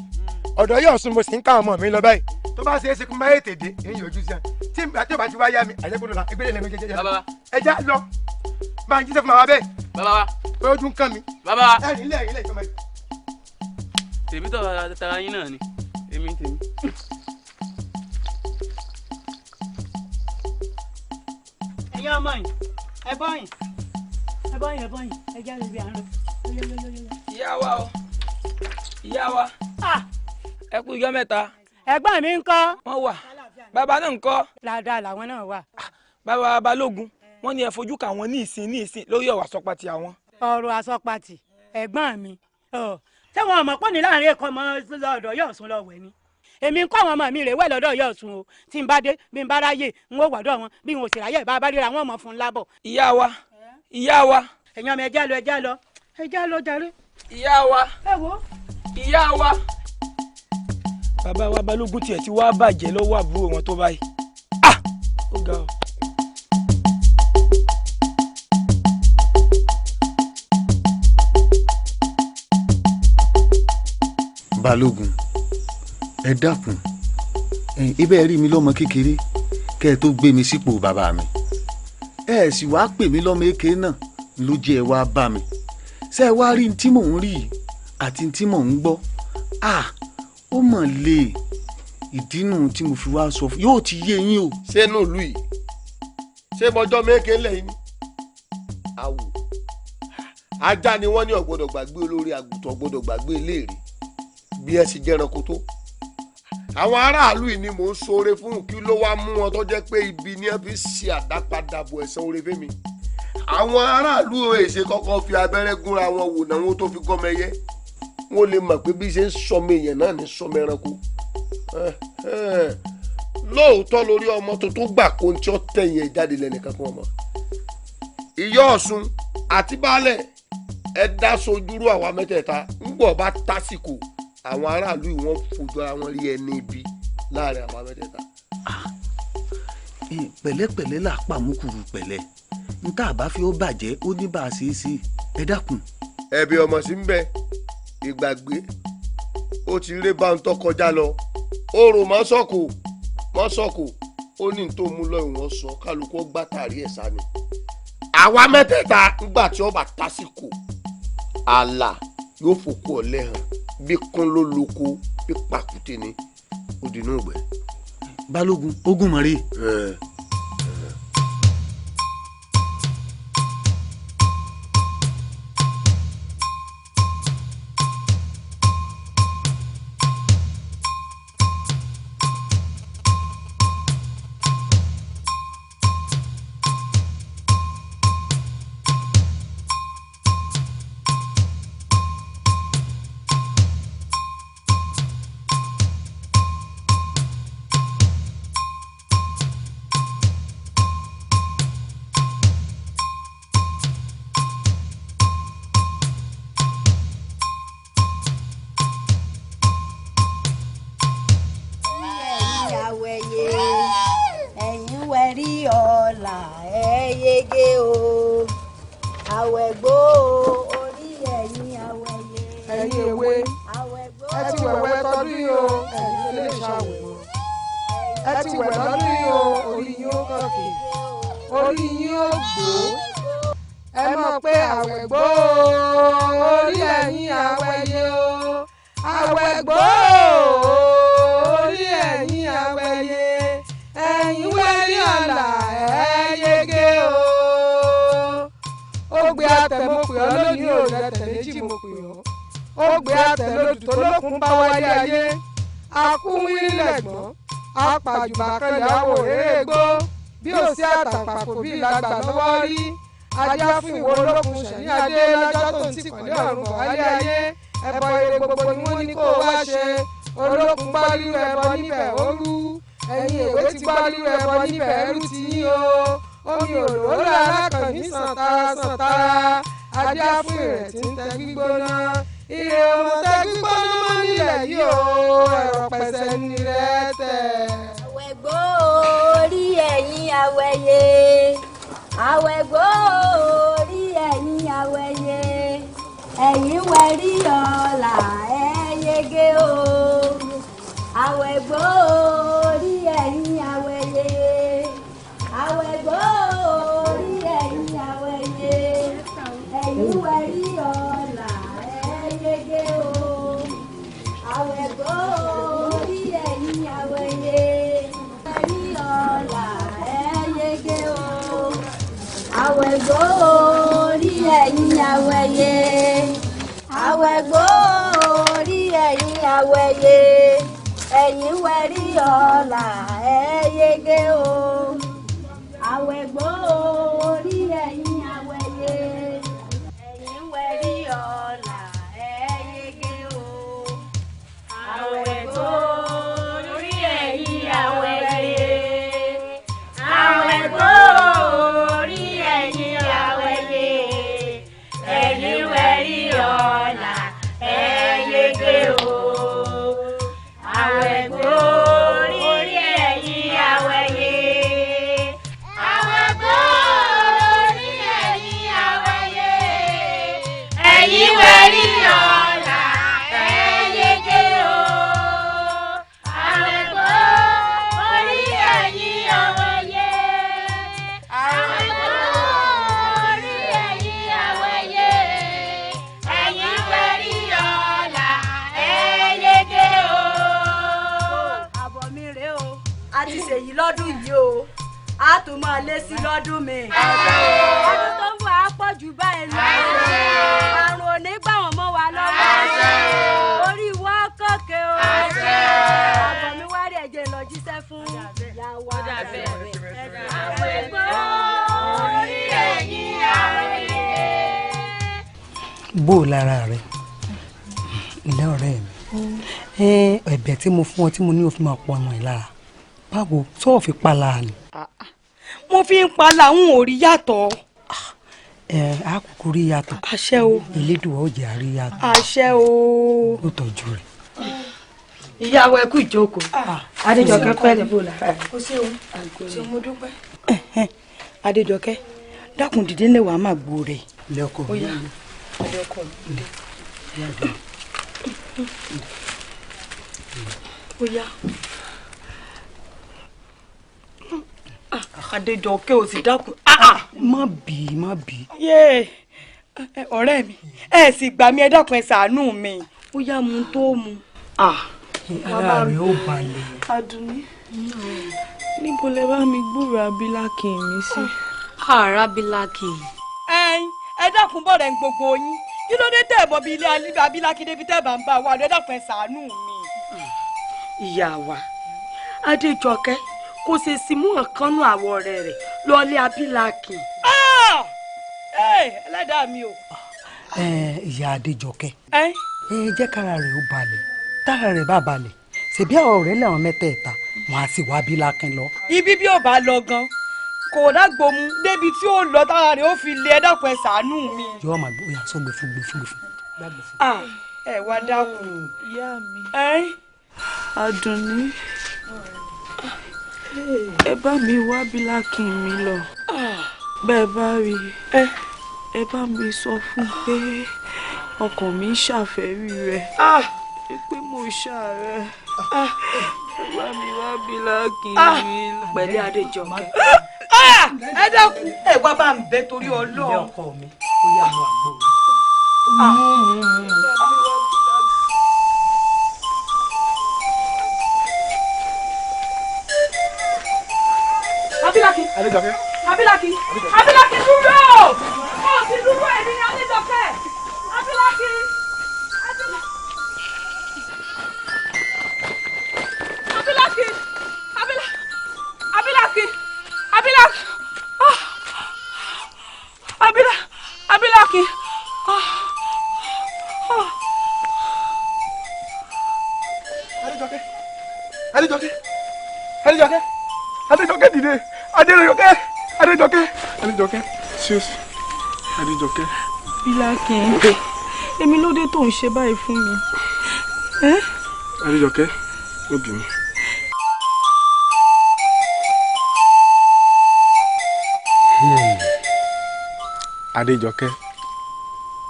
ọ̀dọ̀ yóò sún, mo sì ń ká ọmọ mi lọ báyìí. Tó bá ṣeé ṣe kó má ètè dé èyí yọjú sí ẹ tí àti ọba ti wá yá mi àjẹkùn lọ ìgbélé lẹ́nu jẹjẹrẹ. Ẹ já lọ máa ń jíṣẹ́ fún bàbá bẹ́ẹ̀. Bàbá wa. Pé ojú ń kán mi. Bàbá wa. Ẹ nílẹ̀ ilé ìjọba yìí. Tèmi tọ́ tara yín náà ni èmi tèmi. Ẹ̀yin ọmọ yìí, ẹ bọ́ yìí, ẹ bọ́ yìí, ẹ bọ́ yìí, ẹ já ibi à ń lọ. Ìyá wa o, ìyá wa, ẹ kú ijọ́ mẹ́ta. Ẹ̀gbọ́n mi ń kọ́. Wọ́n wà, bàbá náà ń kọ́. Dáadáa làwọn náà wà. Bàbá Balógun, wọ́n ní ẹ fojú kà wọ́n ní ìsìn ní ìsìn lórí ọ̀rọ̀ àsọpatì àwọn. Ọ̀rọ̀ àsọpatì ẹ̀gbọ́n mi, ṣé wọn mọ̀ pọ̀ ní láàrin ẹ̀kọ́ ọmọ lọ́dọ̀ yóò sún lọ wẹ̀ ni? Èmi ń kọ́ àwọn ọmọ mi rè wẹ̀ lọ́dọ̀ yóò sún o. Tí n bá dé, bí n bá ráyè n ó wàdọ̀ wọn, bí n ò sì ráyè bá bá ríra wọn mọ̀ fún un lábọ̀. Ìyá wa, ìyá wa. Ẹ̀yin ọmọ ẹja lọ, ẹja lọ, ẹja lọ jàre. Ìyá wa, ẹ wo. Ìyá wa. Bàbá wa Balógun tiẹ̀ ti wá bàjẹ́ lọ́wọ́ àbúrò wọn tó báyìí. Ah! Ó ga o. Balógun, ẹ dákun, ibẹ̀ rí mi lọ́mọ kékeré kẹ́ ẹ tó gbé mi sípò bàbá mi, ẹ sì wá pè mí lọ́mọ èké náà ló jẹ́ ẹ wá bá mi. Ṣé ẹ wá rí tí mò ń rí àti tí mò ń gbọ́? À ó mọ̀ lè ìdínú tí mo fi wá sọ fún yóò ti yé yín o. Ṣé inú ìlú yìí ṣé mọjọ́ méke lẹ́yìn ni? Àwò ajá ni wọ́n ní ó gbọ́dọ̀ gbàgbé olórí, àgùntàn ó gbọ́dọ̀ gbàgbé eléèrè bí ẹ sì jẹranko tó. Àwọn aráàlú yìí ni mò ń ṣoore fún, kí ló wá mú wọn tó jẹ́ pé ibi ni ẹ fi ṣe àdápadàbọ̀ ẹ̀san oore fẹ́mi. Àwọn aráàlú èsè kọ́kọ́ fi abẹ́rẹ́ gúnra wọn wò náà wọn tó fi gọ́mọ ẹyẹ. Wọ́n lè mọ̀ pé bí ṣe ń sọmọ èèyàn náà ní sọmọ ẹranko. Lóòótọ́ lórí ọmọ tuntun gbà kó ń tí ó tẹ̀yìn ẹ̀ jáde lẹ́nìkan kan ọmọ. Ìyá Ọ̀ṣun àti baálẹ̀ ẹ dá sojúrú àwa mẹ́tẹ̀ẹ̀ta ń gbọ̀ bá tásìkò àwọn aráàlú yìí wọ́n fojú ara wọn rí ẹni ibi láàrin àwọn mẹ́tẹ̀ẹ̀ta. Pẹ̀lẹ́pẹ̀lẹ́ là pàmùkùrù pẹ̀lẹ́, n tá a bá fi ó bàjẹ́ ó ní bá a ṣe é ṣe, ẹ dákun. Ẹ̀bi ọmọ sí ń bẹ ìgbàgbé ó ti ré bá ń tọ́ kọjá lọ, ó rò mọ́sọ̀kò mọ́sọ̀kò ó ní tó mú lọ ìwọ̀n sọ kálukú ó gbá tàrí ẹ̀ sá ni. Àwa mẹ́tẹ̀ẹ̀ta ńgbà tí ó bá tásìkò àlà yóò fòkú ọ̀lẹ́ hàn bí kún ló lóko bí pàkúté ni ó di inú ìgbẹ́. Balógun ogun mọ̀rẹ́. Ẹ̀yin èwe, ẹ ti wẹ̀wẹ̀ tọdún yìí o, ẹ̀yin ilé ìṣàwẹ̀ ẹ ti wẹ̀ lọ́dún yìí o, orí yín ó kànkè, orí yín ó gbó, ẹ mọ̀ pé àwẹ̀ gbó orí ẹ̀yin àwẹ̀yẹ o, àwẹ̀ gbó. lẹ́tẹ̀ méjì mo pè ọ́. Ó gbé àtẹ̀lódù tó lókun bá wáyé ayé. Akúwín lẹ̀gbọ́n, apàjùbà kanlẹ̀ àwò rere gbó. Bí ò sí àtàpàkò bí ìlàgbà lọ́wọ́ rí. Ajá fún ìwọ olókun ṣẹ̀yìn adé lọ́jọ́ tó ń tìkọ̀lé ọ̀run bọ̀ wálé ayé. Ẹbọ ire gbogbo ni wọ́n ní kó o wá ṣe. Olókun gbọ́ rírú ẹbọ níbẹ̀ ó rú. Ẹ̀yin èwe ti gbọ́ rírú ẹbọ níbẹ̀ ẹrú ti yín o. Omi òróró alákànní sàn tara sàn tara. Ajá fún ìrẹ̀tí ń tẹ gbígbóná. Ire ọmọ tẹ gbígbóná mọ́ nílẹ̀ yìí o. Ẹ̀rọ pẹ̀sẹ̀ ní rẹ̀ tẹ̀. Àwẹ̀gbó orí ẹ̀yin àwẹ̀yẹ. Àwẹ̀gbó orí ẹ̀yin àwẹ̀yẹ. Ẹ̀yin wẹ̀rí ọ̀la ẹ̀ yege o. Àwẹ̀gbó orí ẹ̀yin àwẹ̀yẹ. Àwẹ̀gbó orí ẹ̀yin àwẹ̀yẹ. Ẹ̀yin wẹ̀rí ọ̀la ẹ̀ yege o. Àwẹ̀gbó orí ẹ̀yin àwẹ̀yẹ. Wẹ̀rí ọ̀la ẹ̀ yege o. Àwẹ̀gbó orí ẹ̀yin àwẹ̀yẹ. Àwẹ̀gbó orí ẹ̀yin àwẹ̀yẹ. Ẹ̀yin wẹ̀rí ọ̀la ẹ̀ yege o. Àwẹ̀gbó orí ẹ̀yin àwẹ̀yẹ. Ẹ̀yin wẹ̀rí ọ̀la ẹ̀ yege o. Àwẹ̀gbó orí ẹ̀yin àwẹ̀yẹ. Àwẹ̀gbó orí ẹ̀yin àwẹ̀yẹ. Ẹ̀yin wẹ̀rí ọ̀la ẹ̀ yege o. Àwẹ̀gbó orí ẹ̀yin àwẹ̀yẹ. Àwẹ̀gbó orí ẹ̀yin àwẹ̀yẹ. Ẹ̀yin wẹ̀rí ọ̀la ẹ̀ yege o. Àwẹ̀gbó orí ẹ̀yin àwẹ̀yẹ. Àwẹ̀gbó orí ẹ̀yin àwẹ̀yẹ. Ẹ̀yin wẹ̀rí ọ̀la ẹ̀ yege o. Àbọ̀ mi rèé o, a ti ṣèyí lọ́dún yìí o, a tún máa lé sí lọ́dún mi. Ọdún tó ń bọ̀ á pọ̀ jù báyìí lọ. Àrùn ò ní gbà wọ́n mọ́ wa lọ́wọ́. Orí wa kọ̀kẹ́ o. Àbọ̀ mi wá rí ẹ̀jẹ̀ lọ jíṣẹ́ fún ìyá wa. Àwẹ̀gbó orí ẹ̀yin àwẹ̀yẹ. Bó o lára rẹ ilé ọ̀rẹ́ mi, ẹ̀bẹ̀ tí mo fún ọ tí mo ní o fi máa pọ ọmọ ẹ lára, báwo tó o fi pa lára ni. Mo fi ń pa làwọn ò rí yàtọ̀. Ẹ á kúkú rí yàtọ̀. Àṣẹ o. Elédùà ó jẹ́ àrí yàtọ̀. Àṣẹ o. Ó tọ́jú rẹ̀. Ìyàwó ẹ kú ìjókòó. Adéjọkẹ́ pẹ̀lẹ́ bò lára. O ṣeun, ṣe mo dúpẹ́. Adéjọkẹ́, dákun dìde ńlẹ̀ wàá máa gbó rẹ̀. Lẹ́kọ̀ọ́ Ó yá, ọ̀dọ̀ ọkọ mi. Ó yá. Adéjọkẹ́ ò sì dákun. Má bì í, má bì í. Yéè, ọ̀rẹ́ mi, ẹ sì gbà mí, ẹ dákun ẹ ṣàánú mi. Ó yá mu tó mu. Ara rẹ̀ ó balẹ̀. Adùnní, níbo lẹ bá mi gbúròó Abilákin mi sí? Ara Abilákin. Ẹ̀yin ẹ dákun bọ̀rẹ̀ ń gbogbo yín. Kí ló dé tẹ̀ bọ̀ bí ilé Abilákin débi tẹ̀ bá ń bá wa lọ, ẹ dákun ẹ ṣàánú mi. Ìyá wa, Adéjọkẹ́ kò ṣe sí mú ọ̀kan nú àwọ̀ ọ̀rẹ́ rẹ̀ lọ́lé Abilákin. Ẹlẹ́dàá mi o. Ìyá Adéjọkẹ́, ẹ jẹ́ kára rẹ̀ ó balẹ̀. Tára rẹ̀ bá balẹ̀, ṣèbí àwọn ọ̀rẹ́ làwọn mẹ́tẹ̀ẹ̀ta wọn á sì wá Abilákin lọ. Ibi bí ò bá lọ gan kò dágbòmu débi tí ó lọ tára rẹ̀ ó fi lé, ẹ dákun ẹ ṣàánú mi. Yóò máa gbóyà sọ gbé fún gbé fún gbé fún. Ẹ wá dákun. Ìyá mi. Adùnní, ẹ bá mi wá Abilákin mi lọ. Bẹ́ẹ̀ bá rí ẹ bá mi sọ fún pé ọkàn mi ń ṣàfẹ́rí rẹ̀. Pé mo ṣàárẹ̀. Ẹ bá mi wá Abilákin mi lọ. Pẹ̀lú Adéjọkẹ́. Ẹ dákun, ẹ wá bá ń bẹ torí Ọlọ́run. Ilé ọkọ mi, ó yá mu àgbo. Abilákin. Adéjọkẹ́. Abilákin. Abilákin dúró. Ó ti dúró, èmi ni Adéjọkẹ́. Abilákin. Abilákin. Abilá. Abilákin. Abilákin. Ah. Abilá. Abilákin. Ah. Ah. Adéjọkẹ́. Adéjọkẹ́. Adéjọkẹ́. Adéjọkẹ́ dìde. Adéjọkẹ́. Adéjọkẹ́. Adéjọkẹ́. Ṣé Adéjọkẹ́. Bílákin, èmi ló dé tó ń ṣe báyìí fún mi. Adéjọkẹ́, ó bínú. Adéjọkẹ́,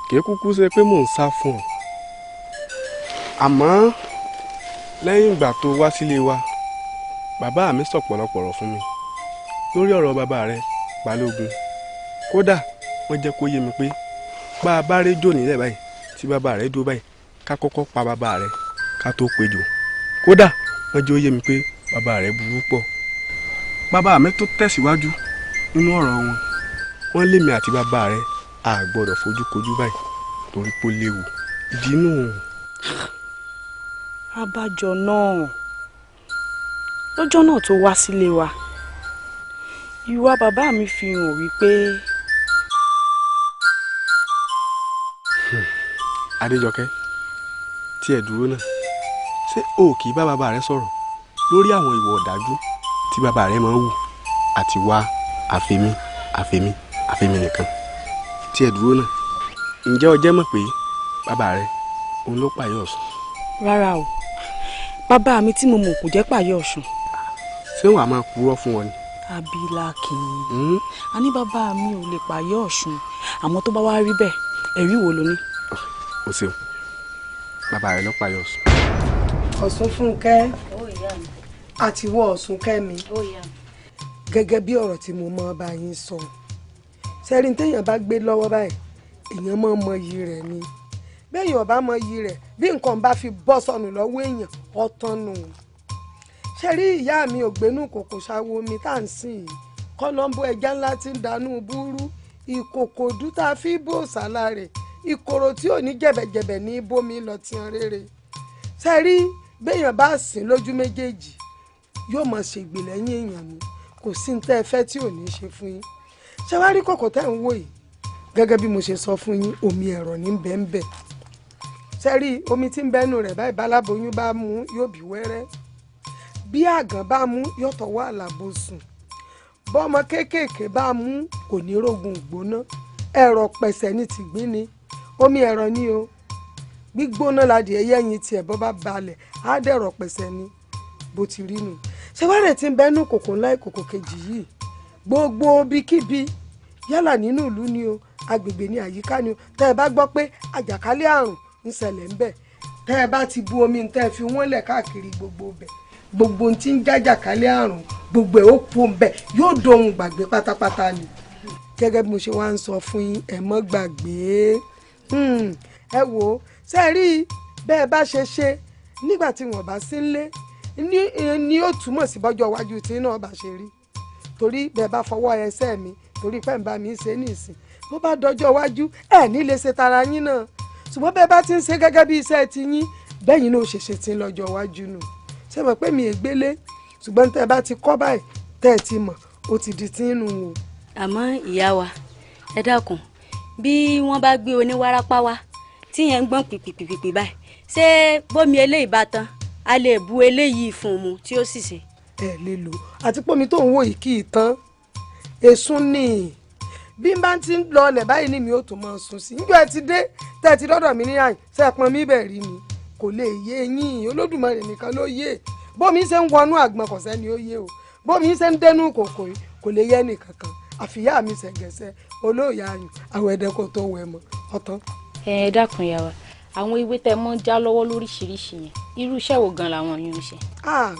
kì í kúkú ṣe pé mò ń sá fún ọ, àmọ́ lẹ́yìn ìgbà tó wá sílé wa, bàbá mi sọ̀pọ̀lọpọ̀ ọ̀rọ̀ fún mi lórí ọ̀rọ̀ bàbá rẹ Balógun. Kódà wọ́n jẹ́ kó yé mi pé bá a bá réjò nílẹ̀ báyìí tí bàbá rẹ dúró báyìí, ká kọ́kọ́ pa bàbá rẹ ká tó péjò. Kódà wọ́n jẹ́ ó yé mi pé bàbá rẹ burú pọ̀. Bàbá mi tó tẹ̀síwájú nínú ọ̀rọ̀ wọn, wọ́n lémi àti bàbá rẹ a gbọ́dọ̀ fojú kojú báyìí torí pé ó léwu. Ìdí nù. Abájọ náà, lọ́jọ́ náà tó wá sílé wa, ìwà bàbá mi fi hàn wípé. Adéjọkẹ́, tí ẹ dúró náà, ṣé o kì í bá bàbá rẹ sọ̀rọ̀ lórí àwọn ìwà ọ̀dájú tí bàbá rẹ máa ń wù àti wá àfẹ́mí àfẹ́mí àfẹ́mí nìkan? Tí ẹ dúró náà, ǹjẹ́ o jẹ́ mọ̀ pé bàbá rẹ òun ló pààyàn Ọ̀ṣun? Rárá o, bàbá mi tí mo mọ̀ kò jẹ́ pààyàn Ọ̀ṣun. Ṣé wàá máa purọ́ fún ọ ni? Abilákin, a ní bàbá mi ò lè pààyàn Ọ̀ṣun, àmọ́ tó bá wá rí bẹ́ẹ̀, ẹ̀rí wo lo ní? O ṣeun, bàbá rẹ ló pààyàn Ọ̀ṣun. Ọ̀ṣunfúnkẹ́ àti ìwọ Ọ̀ṣunkẹ́mi, gẹ́gẹ́ bí ọ̀rọ̀ tí mo mọ bá yín sọ, sẹ́rí téèyàn bá gbé lọ́wọ́ báyìí, èèyàn máa mọ iyì rẹ̀ ni. Béèyàn ò bá mọ iyì rẹ̀, bí nǹkan bá fi bọ́ sọnù lọ́wọ́ èèyàn, ọ̀tán nù. Sẹ́rí ìyá mi ò gbénú kòkò ṣàwo mi tá à ń sìn yìí, kọ́lọ́mbó ẹja ńlá ti ń dànù búrú, ìkòkò dúta fi bò sálá rẹ̀, ìkorò tí ò ní jẹ̀bẹ̀jẹ̀bẹ̀ ní bómi lọ ti hàn rere. Sẹ́rí béèyàn bá sìn lójú méjèèjì, yóò máa ṣègbè lẹ́yìn èèyàn ni. Kò sí ní tẹ́ ẹ fẹ́ tí ò ní ṣe fún yín. Ṣé wàá rí kòkò tẹ́ ń wò yìí, gẹ́gẹ́ bí mo ṣe sọ fún yín, omi ẹ̀rọ ní bẹ́ẹ̀nbẹ́ẹ̀. Ṣé rí omi tí ń bẹ́nu rẹ̀ báyìí, báláboyún bá mú yóò bí wẹ́rẹ́, bí àgàn bá mú yóò tọwọ́ àlàbò sùn, bọ́mọ kéékèèké bá mú kò ní rógun gbóná. Ẹ̀rọ pẹ̀sẹ̀ ní tìgbín ni, omi ẹ̀rọ ni o, gbígbóná ládìí ẹyẹ yín tiẹ̀ bọ́ bá balẹ̀ á dẹ̀rọ̀ pẹ̀sẹ̀ ni bó ti rí nù. Ṣé wàá rẹ̀ tí ń bẹ́nu kòkò ńlá ìkòkò kejì yìí, gbogbo ibikíbi yálà nínú ìlú ni o, agbègbè ni, àyíká ni o, tẹ́ ẹ bá gbọ́ pé àjàkálẹ̀ àrùn ń ṣẹlẹ̀ ń bẹ̀, tẹ́ ẹ bá ti bu omi tẹ́ ẹ fi wọ́n lẹ̀ káàkiri gbogbo bẹ̀, gbogbo tí ń jájàkálẹ̀ àrùn gbogbo ẹ̀ ó kú ń bẹ̀, yóò dohun gbàgbé pátápátá ni. Gẹ́gẹ́ bí mo ṣe wá ń sọ fún yín, ẹ mọ́ gbàgbé. Ẹ wò ó, ṣe é rí bẹ́ẹ̀ bá ṣe ṣe nígbà tí wọ́n bá sí ńlé ní ó túmọ̀ sí bọ́jọ́ iwájú tí náà bá ṣe rí, torí bẹ́ẹ̀ bá fọwọ́ ẹsẹ̀ mi, torí pé ń bá mi ṣe nísìn, bó bá dọjọ́ iwájú ẹ̀ ní lè ṣe tara yín náà. Ṣùgbọ́n bẹ́ẹ̀ bá ti ń ṣe gẹ́gẹ́ bí iṣẹ́ ti yín, bẹ́yìn náà ó ṣe ṣe ti ń lọ́jọ́ iwájú nù. Ṣé mọ̀ pé mi ègbélé, ṣùgbọ́n tẹ́ ẹ bá ti kọ́ báyìí, tẹ́ ẹ ti mọ̀, ó ti di tí ń nù o. Àmọ́ ìyá wa, ẹ dákun, bí wọ́n bá gbé oníwárápá wá tí yẹn ń gbọ́n pìpìpìpì báyìí, ṣé bómi eléyìí bá tán, a lè bu eléyìí fún un mu tí ó sì ṣe. Ẹ lè lò àti pómi tó ń wò yìí kì í tán, èsùn ni bí n bá ti ń lọ ọlẹ̀ báyìí ni mi ò tún máa sùn sí. Níjọ́ ẹ ti dé tẹ́ ẹ ti dọ́dọ̀ mi ní àyìn, ṣe é pọn mi bẹ̀ rí ni? Kò lè yé yín, Olódùmarè nìkan ló yé. Bómi ṣe ń wọnú àgbọn kò sẹ́ni ó yé o, bómi ṣe ń dẹnu kòkò yìí kò lè yé nìkankan, àfìyá mi ṣẹ̀gẹ̀ṣẹ̀ olóòyà ayùn àwọn ẹ̀dẹ́ kò tó wẹ̀ mọ́ ọ̀tán. Ẹ dákun ìyá wa, àwọn ewé tẹ mọ́ ń já lọ́wọ́ lóríṣiríṣi yẹn, irú iṣẹ́ wo gan làwọn yìí ń ṣe?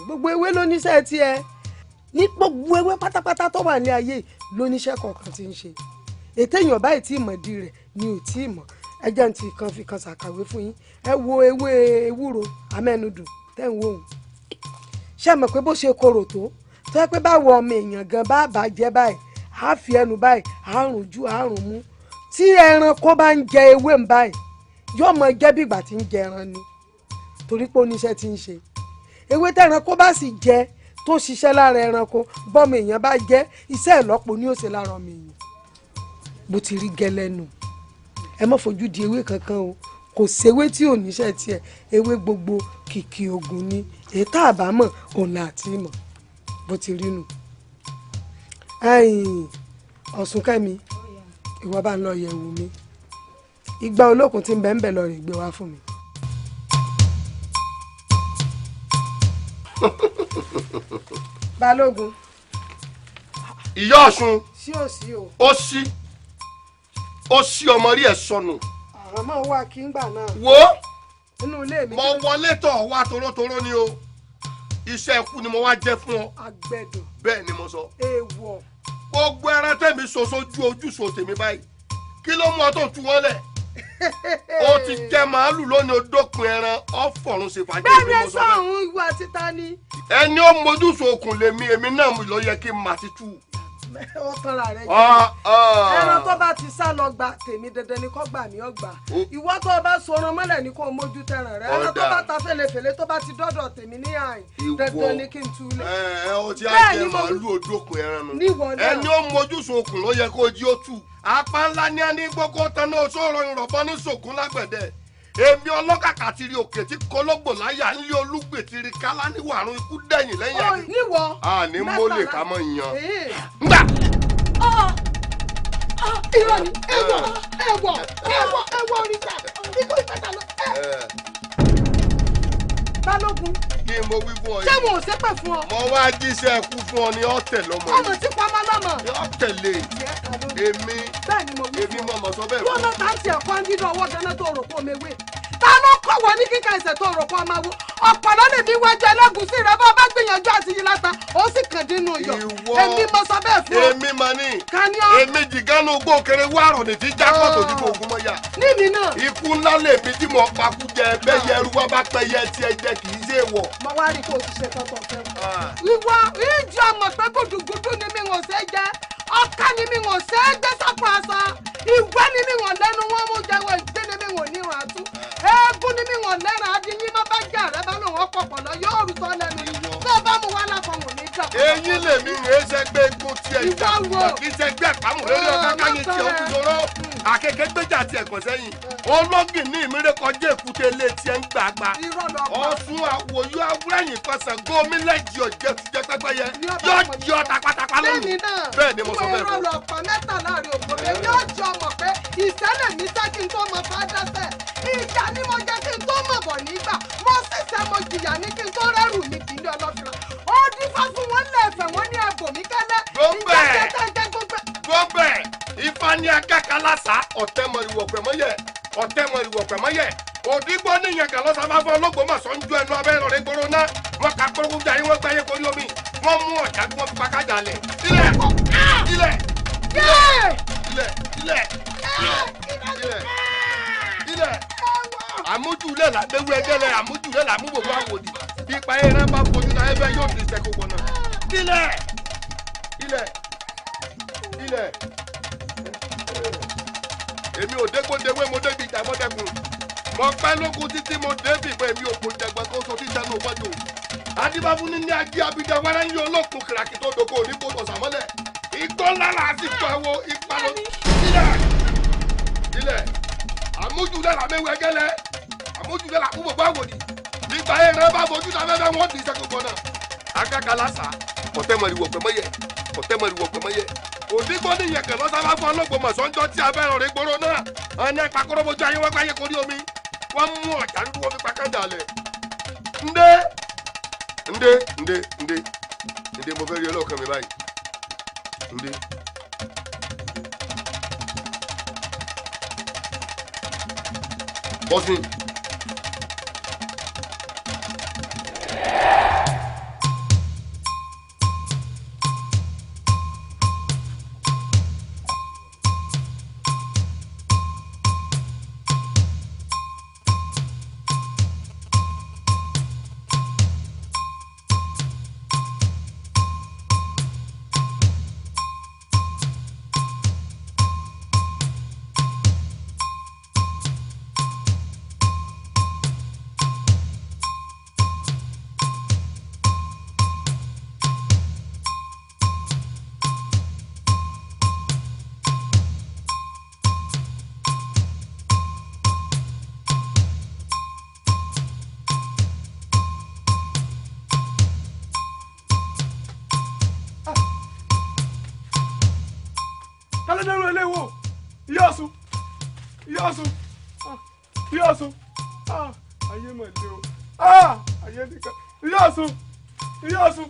Gbogbo ewé ló níṣẹ́ tiẹ̀, ní gbogbo ewé pátápátá tó wà ní ayé ló níṣẹ́ kọ̀ọ̀kan tí ń ṣe. Ètò èèyàn báyìí tí ìmọ̀ di rẹ̀ ni ò tí ì mọ̀. Ẹ jẹ́ n ti kan fi kan ṣàkàwé fún yín. Ẹ wo ewé ewúro amẹ́nudùn tẹ́ ń wò ó, ṣé mọ̀ pé bó ṣe korò tó tó yẹ pé báwo ọmọ èèyàn gan bá bàjẹ́ báyìí, á fi ẹnu báyìí, á rùn jú, á rùn mú. Tí ẹranko bá ń jẹ ewé ń báyìí, Yóò mọ jẹ́ bí ìgbà tí ń jẹ ẹran ni, torí pé oníṣẹ́ ti ń ṣe. Ewé tẹranko bá sì jẹ tó ṣiṣẹ́ lára ẹranko, bọ́mọ èèyàn bá jẹ iṣẹ́ ìlọ́po ni ó ṣe lára ọmọ èèyàn. Bó ti rí gẹ́lẹ́ nù. Ẹ má fojú di ewé kankan o, kò séwé tí ò níṣẹ́ tiẹ̀. Ewé gbogbo kìkì ògùn ni, èyí tá a bá mọ̀ òun là á ti mọ̀. Bó ti rí nù. Ẹ̀yin Ọ̀ṣunkẹ́mi, ìwọ bá ń lọ yẹ̀wò mi, ìgbà olókun tí ń bẹ ń bẹ lọ rè gbé wá fún mi. Balógun. Ìyá Ọ̀ṣun. Sí ò sí o. Ó sí, ó sí, ọmọ rí ẹ sọnù. Àwọn máa wá kí n gbà náà. Wo inú ilé mi. Mo wọlé tọ̀ wá torótoró ni o, iṣẹ́ ikú ni mo wá jẹ́ fún ọ. Àgbẹ̀dọ̀. Bẹ́ẹ̀ ni mo sọ. Èèwọ̀. Gbogbo ẹran tẹ̀mí soso ju ojúṣo tèmi báyìí, kí ló mú ọ tó tú wọn lẹ̀? O ti jẹ màálù lónìí, o dópin ẹran ọ̀fọ̀run ṣe fàájì. Bẹ́ẹ̀ ni sọ̀hún, ìwọ àti ta ni. Ẹni ó mójúṣo okùn lèmi, èmi náà ló yẹ kí n mà ti tú. Ó tanra rẹ jẹ. Ẹran tó bá ti sá lọ gba tèmi, dandan ni kó gbà mí ọgbà. Ìwọ tó o bá sọ̀rọ̀ mọ́lẹ̀ ni kó o mójú tẹran rẹ. Ẹran tó bá ta fèlèfèlè tó bá ti dọ́dọ̀ tèmi ní àyìn, dandan ni kí n tú lẹ̀. Ẹ ọ ti á jẹ màálù odókun ẹran nù. Ẹni ó mójúṣo okùn ló yẹ kó jí ó tú. Apá ńlá ní ẹni gbogbo tanná oṣoòrò ìrọ̀bọ ní sògùn lágbẹ̀dẹ. Èmi ọlọ́kàkà ti rí òkè tí kọlọ́gbò láyà ńlé olúgbè ti rí kálá ní wàrún ikú dẹ̀yìn lẹ́yìn àdé. Níwọ. Àní mo lè ká mọ́ yan. Ngbà. Irọ́ ni, ẹ̀wọ̀ ẹ̀wọ̀ ẹ̀wọ̀ ẹ̀wọ̀ òrìṣà ikú ìpàtà lọ. Balógun. Kí n mo wí fún ọ yìí. Ṣé mo ò ṣépè fún ọ? Mo wá jíṣẹ́ ikú fún ọ ní ọ̀tẹ̀ lọ́mọ yìí. Ọmọ tí pamọ́ lọ́mọ. Ọ̀tẹ̀lé èmi. Bẹ́ẹ̀ ni mo wí fún ọ. Èmi mọ̀ mọ̀ sọ bẹ́ẹ̀ fún ọ. Wọ́n lọ tá ń tiẹ̀ kọ́ ń dídán ọwọ́ ganá tó rò pọ̀ mewé. Ta ló kọ̀ wọ́n ní kíkà ẹsẹ̀ tó rò pọ̀ máa wo? Ọ̀pọ̀lọ́ lè bí wájú ẹlẹ́gùsí rẹ bá bá gbìyànjú àti yí láta, ó sì kàn dínú yọ. Èmi mo sọ bẹ́ẹ̀ fún ọ. Èmi mà ní. Èmi jìgánú ogbó kéré wá àrùn ní ti jápọ̀ tó dìbò ogun mọ́ yá. Níbi náà. Ikú ńlá lèmi tí mo pa kú jẹ bẹ́ẹ̀ yẹ ẹrú wá bá pẹ́ yẹ tiẹ̀ jẹ kì í ṣe wọ̀. Mo wá rí kó o ti ṣe tọ́tọ̀ fẹ́. Ìwọ ìjọ mọ̀ pé gùdùgùdù ni mi ò ṣe jẹ, ọ̀ka ni mi ò ṣe é gbé sápò aṣọ, ìwé ni mi ò lẹ́nu wọn mú jẹ́wọ́, ìgbé ni mi ò níran àtú, eégún ni mi ò lẹ́ran adìyín má bá jẹ́ àrẹ bá lòun ọ̀pọ̀pọ̀ lọ yóò rú tọ́ lẹ́nu tó bá mu wá láfọ̀hún ní ìjà. Eyín lèmi rèé sẹ́gbẹ́ egun tiẹ̀ ìjà kì í sẹ́gbẹ́ àpamọ́ lórí ọ̀gá káyé tiẹ̀ ó ti sọ̀rọ̀ àkekèé gbéjà tiẹ̀ kàn sẹ́yìn ológin ní ìmírẹ́kọjá èkúté ilé tiẹ̀ ń gbàgbà ọ̀sùn àwòyọ awúrẹ́yìn pẹ̀sẹ̀ gómìnlẹ̀jì ọ̀jẹ̀ tujẹ́ pẹ́pẹ́yẹ yóò jí ọ tapatapa lónìí. Bẹ́ẹ̀ ni mo sọ bẹ́ẹ̀ fún ọ. Ìwé ìrọ̀lọ́pàá mẹ́ta láàrin òkò mi yóò jọ mọ̀ pé ìṣẹ̀lẹ̀ mi sẹ́ kí n tó mọ bá dẹ́sẹ̀, ìyá ni mo jẹ́ kí n tó mọ̀ bọ̀ nígbà mo ṣiṣẹ́ mo jìyà ní kí n tó rẹ́rù mi kì í ní ọlọ́fìnà ó dífá fún wọn lẹ́ẹ̀fẹ̀ wọn ní ẹ̀bùn mi kẹ́lẹ́ ìjẹ́ gbọ́bẹ̀ ifá ní akáka lásà ọ̀tẹ̀ mọ̀ ìwọ̀pẹ̀ mọ́yẹ̀ ọ̀tẹ̀ mọ̀ ìwọ̀pẹ̀ mọ́yẹ̀ òdìgbò níyàn kan lọ́sàn bá fọ́ Ológbòmọ̀ṣọ́ ń ju ẹnu abẹ́rẹ́ rẹ̀ gbóró náà wọ́n ka kórógún jayé wọ́n gbáyé korí omi wọ́n mú ọ̀já bí wọ́n fi pa kájà lẹ̀ ilẹ̀ ilẹ̀ ilẹ̀ ilẹ̀ ilẹ̀ ilẹ̀ àmójúlẹ̀ làgbéwú ẹgẹ́lẹ̀ àmójúlẹ̀ làmúbòbò àwòdì bí ipa ẹran bá fojú náà ẹbẹ yóò ti sẹ́kọ̀ gbọ̀nà ilẹ̀ ilẹ̀ ilẹ̀ èmi ò dégbòdewé mo débi ìjà mọ́dẹ́kun mo pẹ́ lókun títí mo débi ìbọn èmi ò kò dẹ̀gbẹ́ kó so títẹ́ ló wájú adébáfún ní ajé abidjan wẹ́rẹ́ ń yọ olókun kìràkì tó dòkó ní kó sọ̀sàmọ́lẹ̀ igbó ńlá là á sì tó ẹwọ ipa lọ ilẹ̀ ilẹ̀ àmójúlẹ̀ làmẹ́wẹ́ ẹgẹ́lẹ́ àmójúlẹ̀ làkúbọ̀ bá wòdì nígbà yẹn rẹ bá fojú náà fẹ́fẹ́ wọ́n di iṣẹ́ gbogbo náà akáka lásà ọ̀tẹ́mọ̀rìwọ̀ pẹ̀mọ́yẹ ọ̀tẹ́mọ̀rìwọ̀ pẹ̀mọ́yẹ òdìgbò ní ìyẹ̀kẹ̀ lọ́sàbá fún Ológbòmọ̀ṣọ́ ńjọ́ tí abẹ́rẹ́ rẹ̀ gbòòrò náà ọ̀nà ìpàkọ́rọ́bọ̀jú ayé wọ́n gbáyé korí omi wọ́n mú ọ̀jà dúdú wọ́n fi pa kájà lẹ̀. Ndé ndé ndé ndé ndé mo fẹ́ rí ọlọ́ọ̀kan mi báyìí ndé. Bọ́sìn. lọ́dọ̀ọ́rọ̀ eléwo ìyá Ọ̀ṣun ìyá Ọ̀ṣun ìyá Ọ̀ṣun ayé mọ̀ lé o ayé nìkan ìyá Ọ̀ṣun ìyá Ọ̀ṣun.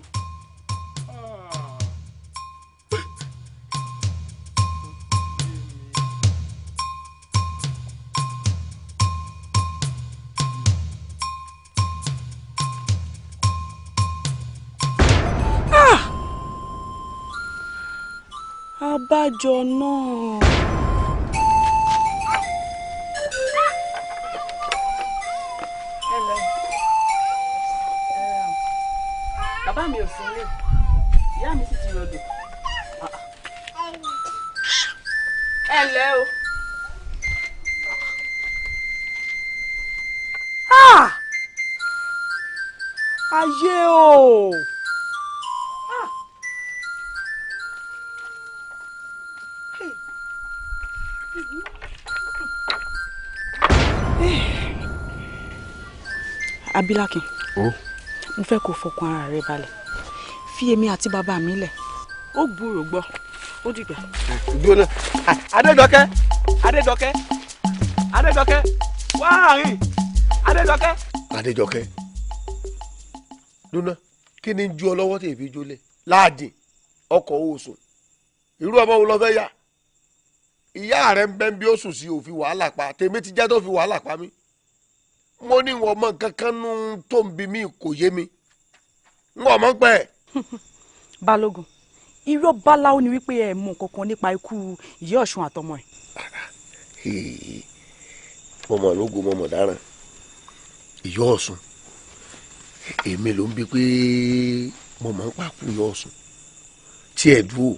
Abájọ náà. Bàbá mi ò sí nílé, ìyá mi sì ti rọdò. Ẹ ǹlẹ́ o. Ayé o. Abilákin, mo fẹ́ kó fọkàn ara rẹ balẹ̀, fi èmi àti bàbá mi lẹ̀, ó gbúrò gbọ́, ó dìgbà. Gbóná Adéjọkẹ́ Adéjọkẹ́ Adéjọkẹ́ wá àárín Adéjọkẹ́. Adéjọkẹ́ lónà kí ni ju ọ lọ́wọ́ tí èfi jólẹ̀ láàdì ọkọ̀ oṣù irú ọmọ wo lọ fẹ́ yà ìyá rẹ̀ ń bẹ́ bí ó sùn sí òfin wàhálà pa tèmi ti jẹ́ tó fi wàhálà pa mí. Mo ní wọn mọ kankan nú tó ń bi mí kò yé mi ń wọ́n mọ̀ pẹ́. Balógun, irọ́ báláwo ni wípé ẹ mọ kankan nípa ikú ìyá Ọ̀ṣun àtọmọ ẹ̀. Mo mọ̀ lógo mo mọ̀ dáràn ìyá Ọ̀ṣun èmi ló ń bi pé mo mọ̀ ń pa kú ìyá Ọ̀ṣun tí ẹ̀ dúró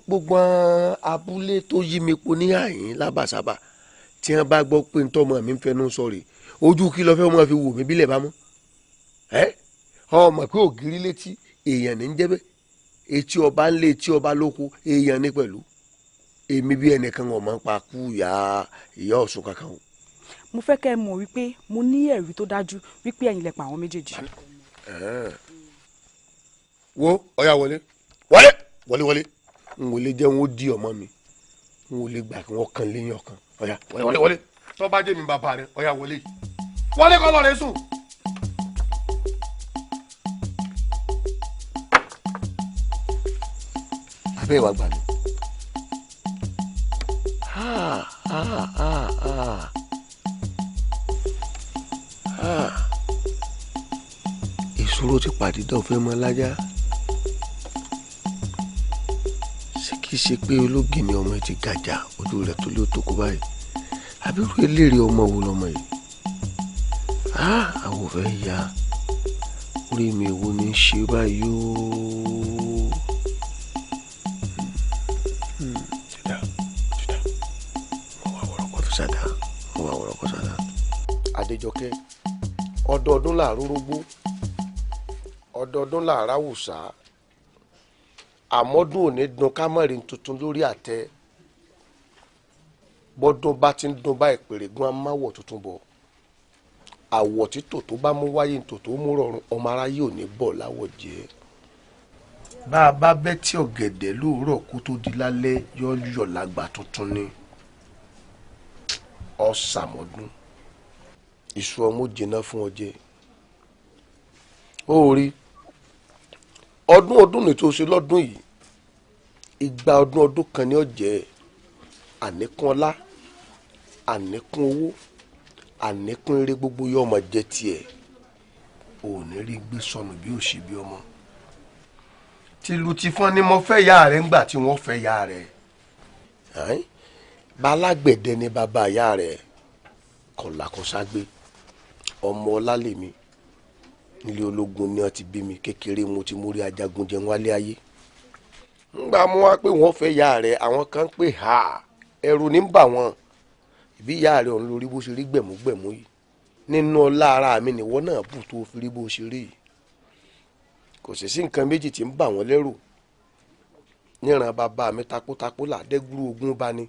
gbogbo abúlé tó yí mi po ní àyín lábàsábà tí wọ́n bá gbọ́ pé ntọ́mọ mi ń fẹnu sọ rèé ojú kí lọ fẹ́ máa fi wò mí bílẹ̀ bá mọ́ ẹ ọmọ pé ògiri létí èèyàn ní ń jẹ́ bẹ́ẹ̀ etí ọba ń lé etí ọba lóko èèyàn ní pẹ̀lú èmi bí ẹnìkan wọn máa ń pa kú ìyá Ọ̀ṣun kankan o. Mo fẹ́ kẹ́ ẹ mọ̀ wípé mo ní ẹ̀rí tó dájú wípé ẹ̀yin lẹ pa àwọn méjèèjì. Wo ọ̀yà wọlé wọlé wọlé wọlé n ò lè jẹ́ wọn ó di ọmọ mi n ò lè gbà kí wọ́n kan léyìn ọ̀kan ọ̀yà wọlé wọlé wọlé tó bá jẹ́ mi bàbá rẹ ọ̀yà wọlé wọlé kọ́ lọ́ọ́ rẹ sùn. Abẹ́ ìwà gbà mí. Ìṣòro ti pàdé dán fẹ́ mọ́ lájá. Ṣé kìí ṣe pé ológin ni ọmọ ẹ ti gàjà ojú rẹ̀ tó lé tó kó báyìí? Àbí irú eléré ọmọ wo lọmọ yìí? Àwọn ò fẹ́ ya orí mi wo ni ṣe báyìí ooo. Dídá dídá mo wà wọ̀rọ̀kọ̀ tó sàdá mo wà wọ̀rọ̀kọ̀ sàdá. Adéjọkẹ́ ọdọọdún làárọ̀ rógbó ọdọọdún làárọ̀ àwùsá àmọ́dún òní dun kámẹ́rin tuntun lórí àtẹ bọ́dún bá ti ń dun báyìí pèrègùn amáwọ̀ tuntun bọ̀ àwọ̀ títò tó bá mú wáyé tòtò mú rọrùn ọmọ aráyé ò ní bọ̀ láwọ̀ jẹ́. Bá a bá bẹ́ tí ọ̀gẹ̀dẹ̀ lóòrọ̀ kó tó di lálẹ́ yọ̀ọ́yọ̀ lágbà tuntun ni ọ̀sàmọ́dún iṣu ọmọ jìnnà fún ọ jẹ. Ó rí ọdún ọdún ní tó ṣe lọ́dún yìí igba ọdún ọdún kan ní ọ̀jẹ̀ àníkún ọlá àníkún owó àníkún eré gbogbo yóò máa jẹ tiẹ̀ ò ní rí gbé sọnù bí ò ṣe bí ọmọ. Tìlù tìfọn ni mo fẹ́ ya rẹ̀ ńgbà tí wọ́n fẹ́ ya rẹ̀ balágbẹ̀dẹ ni bàbá ìyá rẹ̀ kọ̀làkọ̀ságbé ọmọ ọlá lèmi nílé ológun ni wọ́n ti bí mi kékeré mo ti mórí ajagun jẹun wálé ayé. Ńgbà mo wá pé wọ́n fẹ́ ya rẹ̀ àwọn kan pé ha ẹ̀rù ní bà wọ́n ìbí ìyá rẹ̀ ọ̀hún lórí bó ṣe rí gbẹ̀múgbẹ̀mú yìí nínú ọlá ara mi nìwọ náà bù tó fi rí bó ṣe rí yìí kò sì sí nǹkan méjì tí ń bà wọ́n lẹ́rù níran bàbá mi takuntakun làdẹ́gúrú ogun bá ní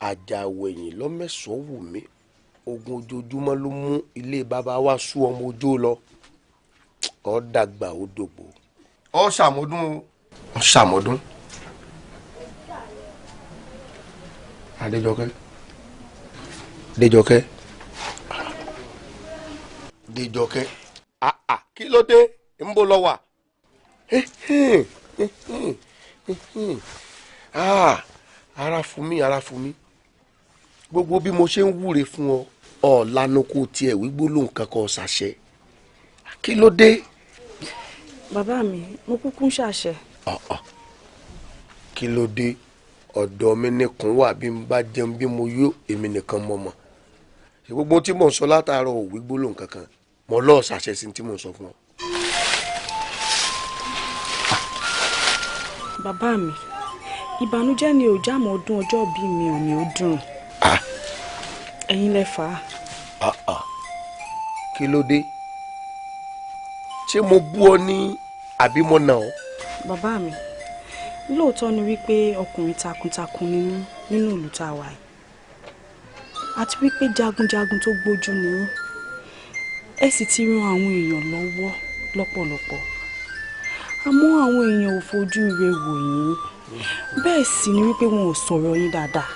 àjàwẹ̀yìn lọ́mẹ̀sán wù mí ogun ojoojúmọ́ ló mú ilé bàbá wa sú ọmọ ojó lọ ọ dàgbà ó dògbò. Ọ ṣàmọ́dún o. Ọ ṣàmọ́dún. Adéjọkẹ́, Adéjọkẹ́, Adéjọkẹ́, àà kí ló dé? Ń bọ̀ lọ wà. Ara fún mi, ara fún mi. Gbogbo bí mo ṣe ń wúre fún ọ, ọ̀lànà kò tiẹ̀ wí gbólóhùn kankan ṣàṣẹ. Kí ló dé? Bàbá mi, mo kúkú ń ṣàṣẹ. Kí ló dé? Ọ̀dọ̀ mi nìkan wà, bí n bá jẹun bí mo yó, èmi nìkan mọ̀ mọ̀. Gbogbo tí mò ń sọ látàárọ̀ ò wí gbólóhùn kankan. Mo lọ́ọ̀ ṣàṣẹ sí tí mò ń sọ fún ọ. Bàbá mi, ìbànújẹ́ ni ò jámọ́ ọdún ọjọ́ bí mi ò ní ó dùn. Ẹ̀yin lẹ fà á. Kí ló dé? Ṣé mo bú ọ ní àbí mo nà ọ́? Bàbá mi, lóòótọ́ ni wípé ọkùnrin takuntakun ni mí nínú ìlú tá a wà yìí. Àti wípé jagunjagun tó gbójú ni yín. Ẹ sì ti ran àwọn èèyàn lọ́wọ́ lọ́pọ̀lọpọ̀. Àmọ́ àwọn èèyàn ò fojú ire wò yín. Bẹ́ẹ̀ sì ni wípé wọn ò sọ̀rọ̀ yín dáadáa.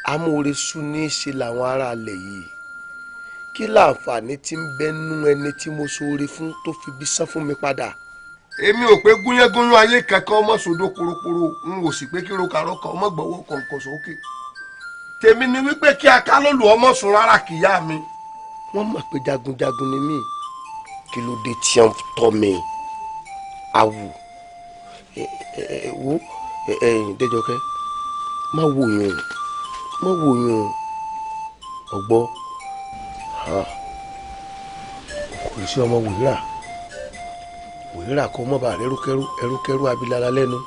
Amóore sú ní í ṣe làwọn ará ilẹ̀ yìí. Kí láǹfààní tí ń bẹ nú ẹni tí mo ṣoore fún tó fi bí sán fún mi padà? Èmi ò pé gúnyángúnyán ayé kankan ọmọ sòdó poroporo, n ò sì pé kí rokarọka ọmọ gbọ́wọ́ kọ̀ǹkọ̀ sókè. Tèmi ni wípé kí akálòlù ọmọ sùn rárá kìyà mi. Wọ́n mọ̀ pé jagunjagun ni mí. Kí ló dé tí wọ́n tọ́ mi? Awù wo Déjọkẹ́, má wò yín o, má wò yín o, ọgbọ́ kò sí ọmọ wòlíra wòlíra kó mọ́ bá ẹrúkẹ́rú ẹrúkẹ́rú abilala lẹ́nu.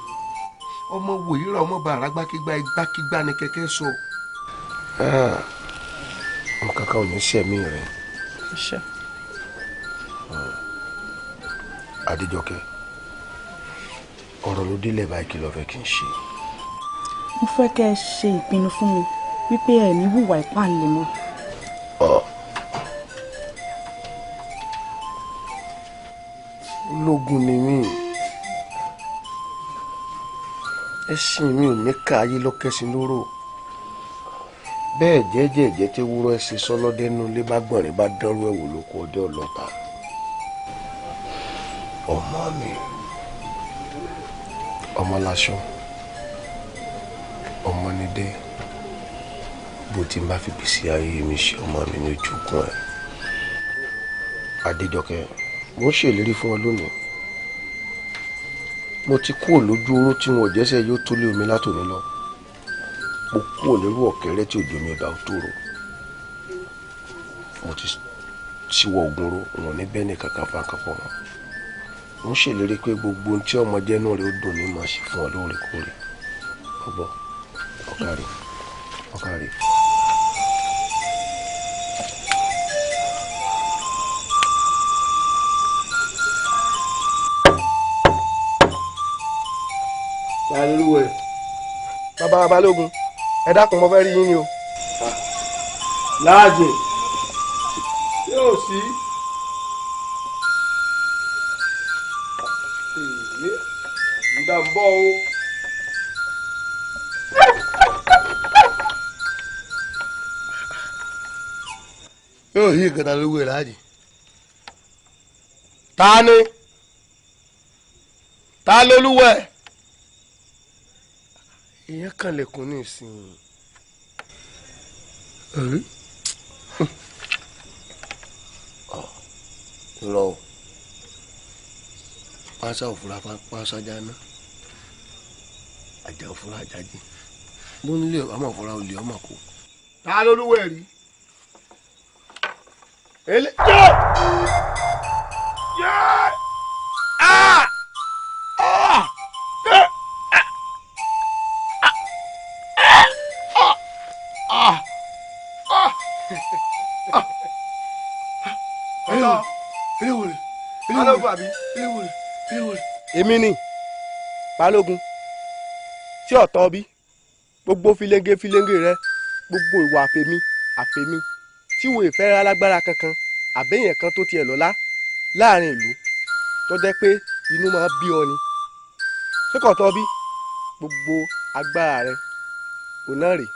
Ọmọ wòlíra ọmọ bá arágbákígbá igbákígbá ni kẹ̀kẹ́ sọ. Nǹkan kan ò ní sẹ̀mí rẹ̀. Adéjọkẹ́, ọ̀rọ̀ ló délẹ̀ báyìí, kí ló fẹ́ kí n ṣe? Mo fẹ́ kẹ́ ẹ ṣe ìpinnu fún mi wípé ẹ ní hùwà ìpáǹle mọ́. Ológun ni mí, ẹṣin mi ò ní ká ayé lọ́kẹ́sìn lóró. Bẹ́ẹ̀ jẹ́jẹ́jẹ́ tí wúrọ́ ẹṣin sọlọ́dẹ́nu lé bá gbọ̀nrín bá dánrú ẹ̀wò lóko ọjọ́ ọlọ́ta. Ọmọ mi, ọmọ láṣọ, ọmọ ní dé, bó ti má fi gbèsè ayé mi ṣe ọmọ mi ní ojúkun ẹ. Adéjọkẹ́, mo ń ṣèlérí fún ọ lónìí. Mo ti kúrò lójú oró tí wọn ò jẹ́sẹ̀ yóò tó lé omi látòní lọ. Mo kúrò nírú ọ̀kẹ́rẹ́ tí òjò mi ọba ò tòrò. Mo ti ṣíwọ́ ogun ró, wọn ní bẹ́ẹ̀ ní kankan fa kankan wọn. Mo ń ṣèlérí pé gbogbo ohun tí ọmọ jẹ́ náà rẹ̀ ó dùn ní màá ṣe fún ọ lóòrèkóòrè. Ọgbọ́, ọ̀kàrí, ọ̀kàrí. Lálùwẹ̀. Bàbá Balógun, ẹ dákun, mo fẹ́ rí yín ni o. Láàjì. Yóò sí. Ǹdà ń bọ̀ o. Yóò yí ìkẹta lówó ẹ̀ láàjì. Ta ni? Ta lolúwẹ̀? Èèyàn kan lẹ̀kùn ní ìsìn. Irọ́ o, pásá òfurá pásá jáná, àjà òfurá àjájì, bó nílé ọmọ òfurá olè ọmọ kò. Ta lolúwẹ̀ rí? Ele. Yẹ́! Ah! Ah! Ah! Ah! Èmi ni Balógun tí ọ̀tọ̀ bí gbogbo filenge filenge rẹ, gbogbo ìwà àfẹ̀mí àfẹ̀mí tí wo ìfẹ́ alágbára kankan àbẹ̀yẹn kan tó tiẹ̀ lọ́lá láàrin ìlú tó jẹ́ pé inú máa bí ọ ni. Ṣé kò tọ́ bí gbogbo agbára rẹ òun náà rèé.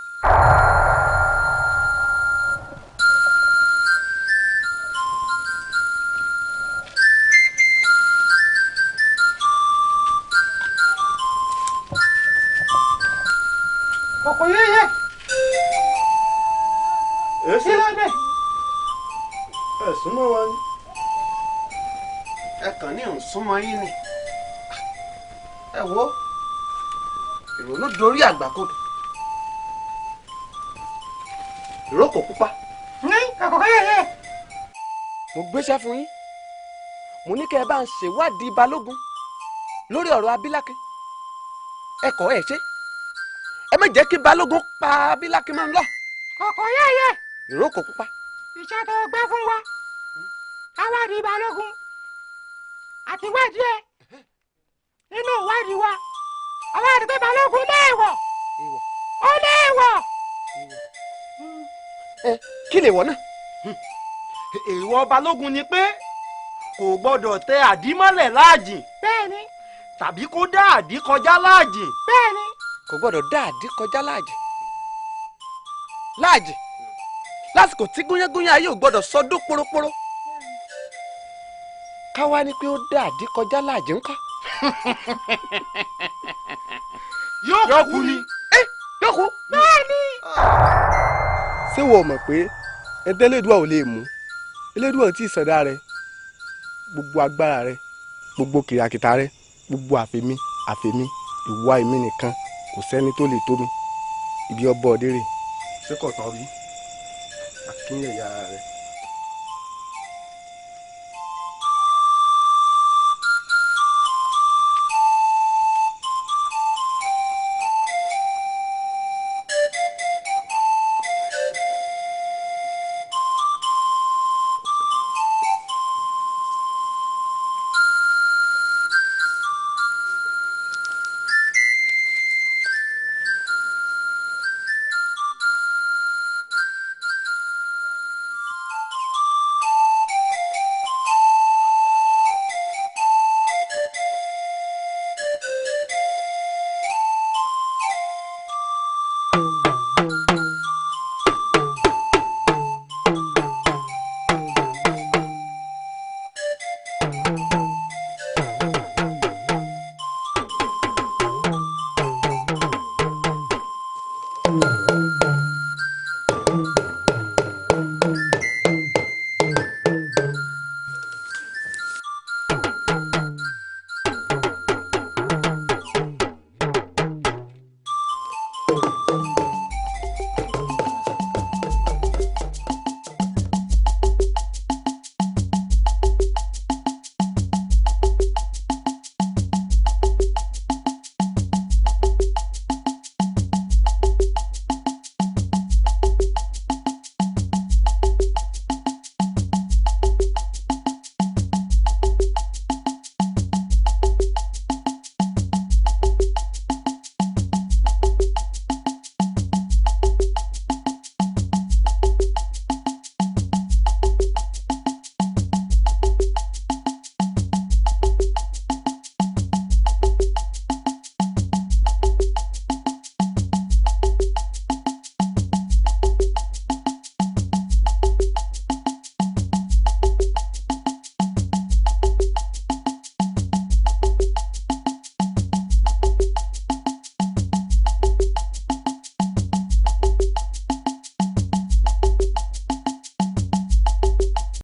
Ẹ kàn ní ìsúnmọ́ yín ni. Ẹ wo ìrònú dorí àgbàkodò. Ìrókò pupa. Ní àkọ́kọ́ yẹ̀yẹ́. Mo gbéṣẹ́ fún yín. Mo ní kẹ́ ẹ bá ń ṣèwádìí Balógun lórí ọ̀rọ̀ Abílákin. Ẹ kọ̀ ẹ ṣe. Ẹ má jẹ́ kí Balógun pa Abílákin máa ń lọ. Kọ̀kọ́ yẹ̀yẹ́. Ìrókò pupa. Iṣẹ́ tó gbé fún wa. Káwádìí Balógun. Àti wádìí ẹ. Nínú ìwádìí wa, àwa rí pé Balógun léèwọ̀. Ó léèwọ̀. Ẹ kí lè wọ̀ náà? Èèwọ̀ Balógun ni pé kò gbọ́dọ̀ tẹ àdí mọ́lẹ̀ láàjìn. Bẹ́ẹ̀ni. Tàbí kó dá àdí kọjá láàjìn. Bẹ́ẹ̀ni. Kò gbọ́dọ̀ dá àdí kọjá láàjìn. Láàjìn. Lásìkò tí gúnyángúnyán ayé ò gbọ́dọ̀ sọdún poroporo. Ká wá ní pé ó dá àdí kọjá láàjìn ńkọ́? Yóò kú ni. Yóò kú. Bẹ́ẹ̀ni. Ṣé wọ́n mọ̀ pé ẹ̀ńtẹ́lẹ́dùà ò lè mú Elédùà tí ìsọdá rẹ, gbogbo agbára rẹ, gbogbo kìràkìtà rẹ, gbogbo àfẹ̀mí àfẹ̀mí ìwà èmi nìkan, kò sẹ́ni tó lè tó mi. Ibi ọbọ̀ ọdẹ rè. Ṣé kò tán bí? Akínyẹ̀yà rẹ.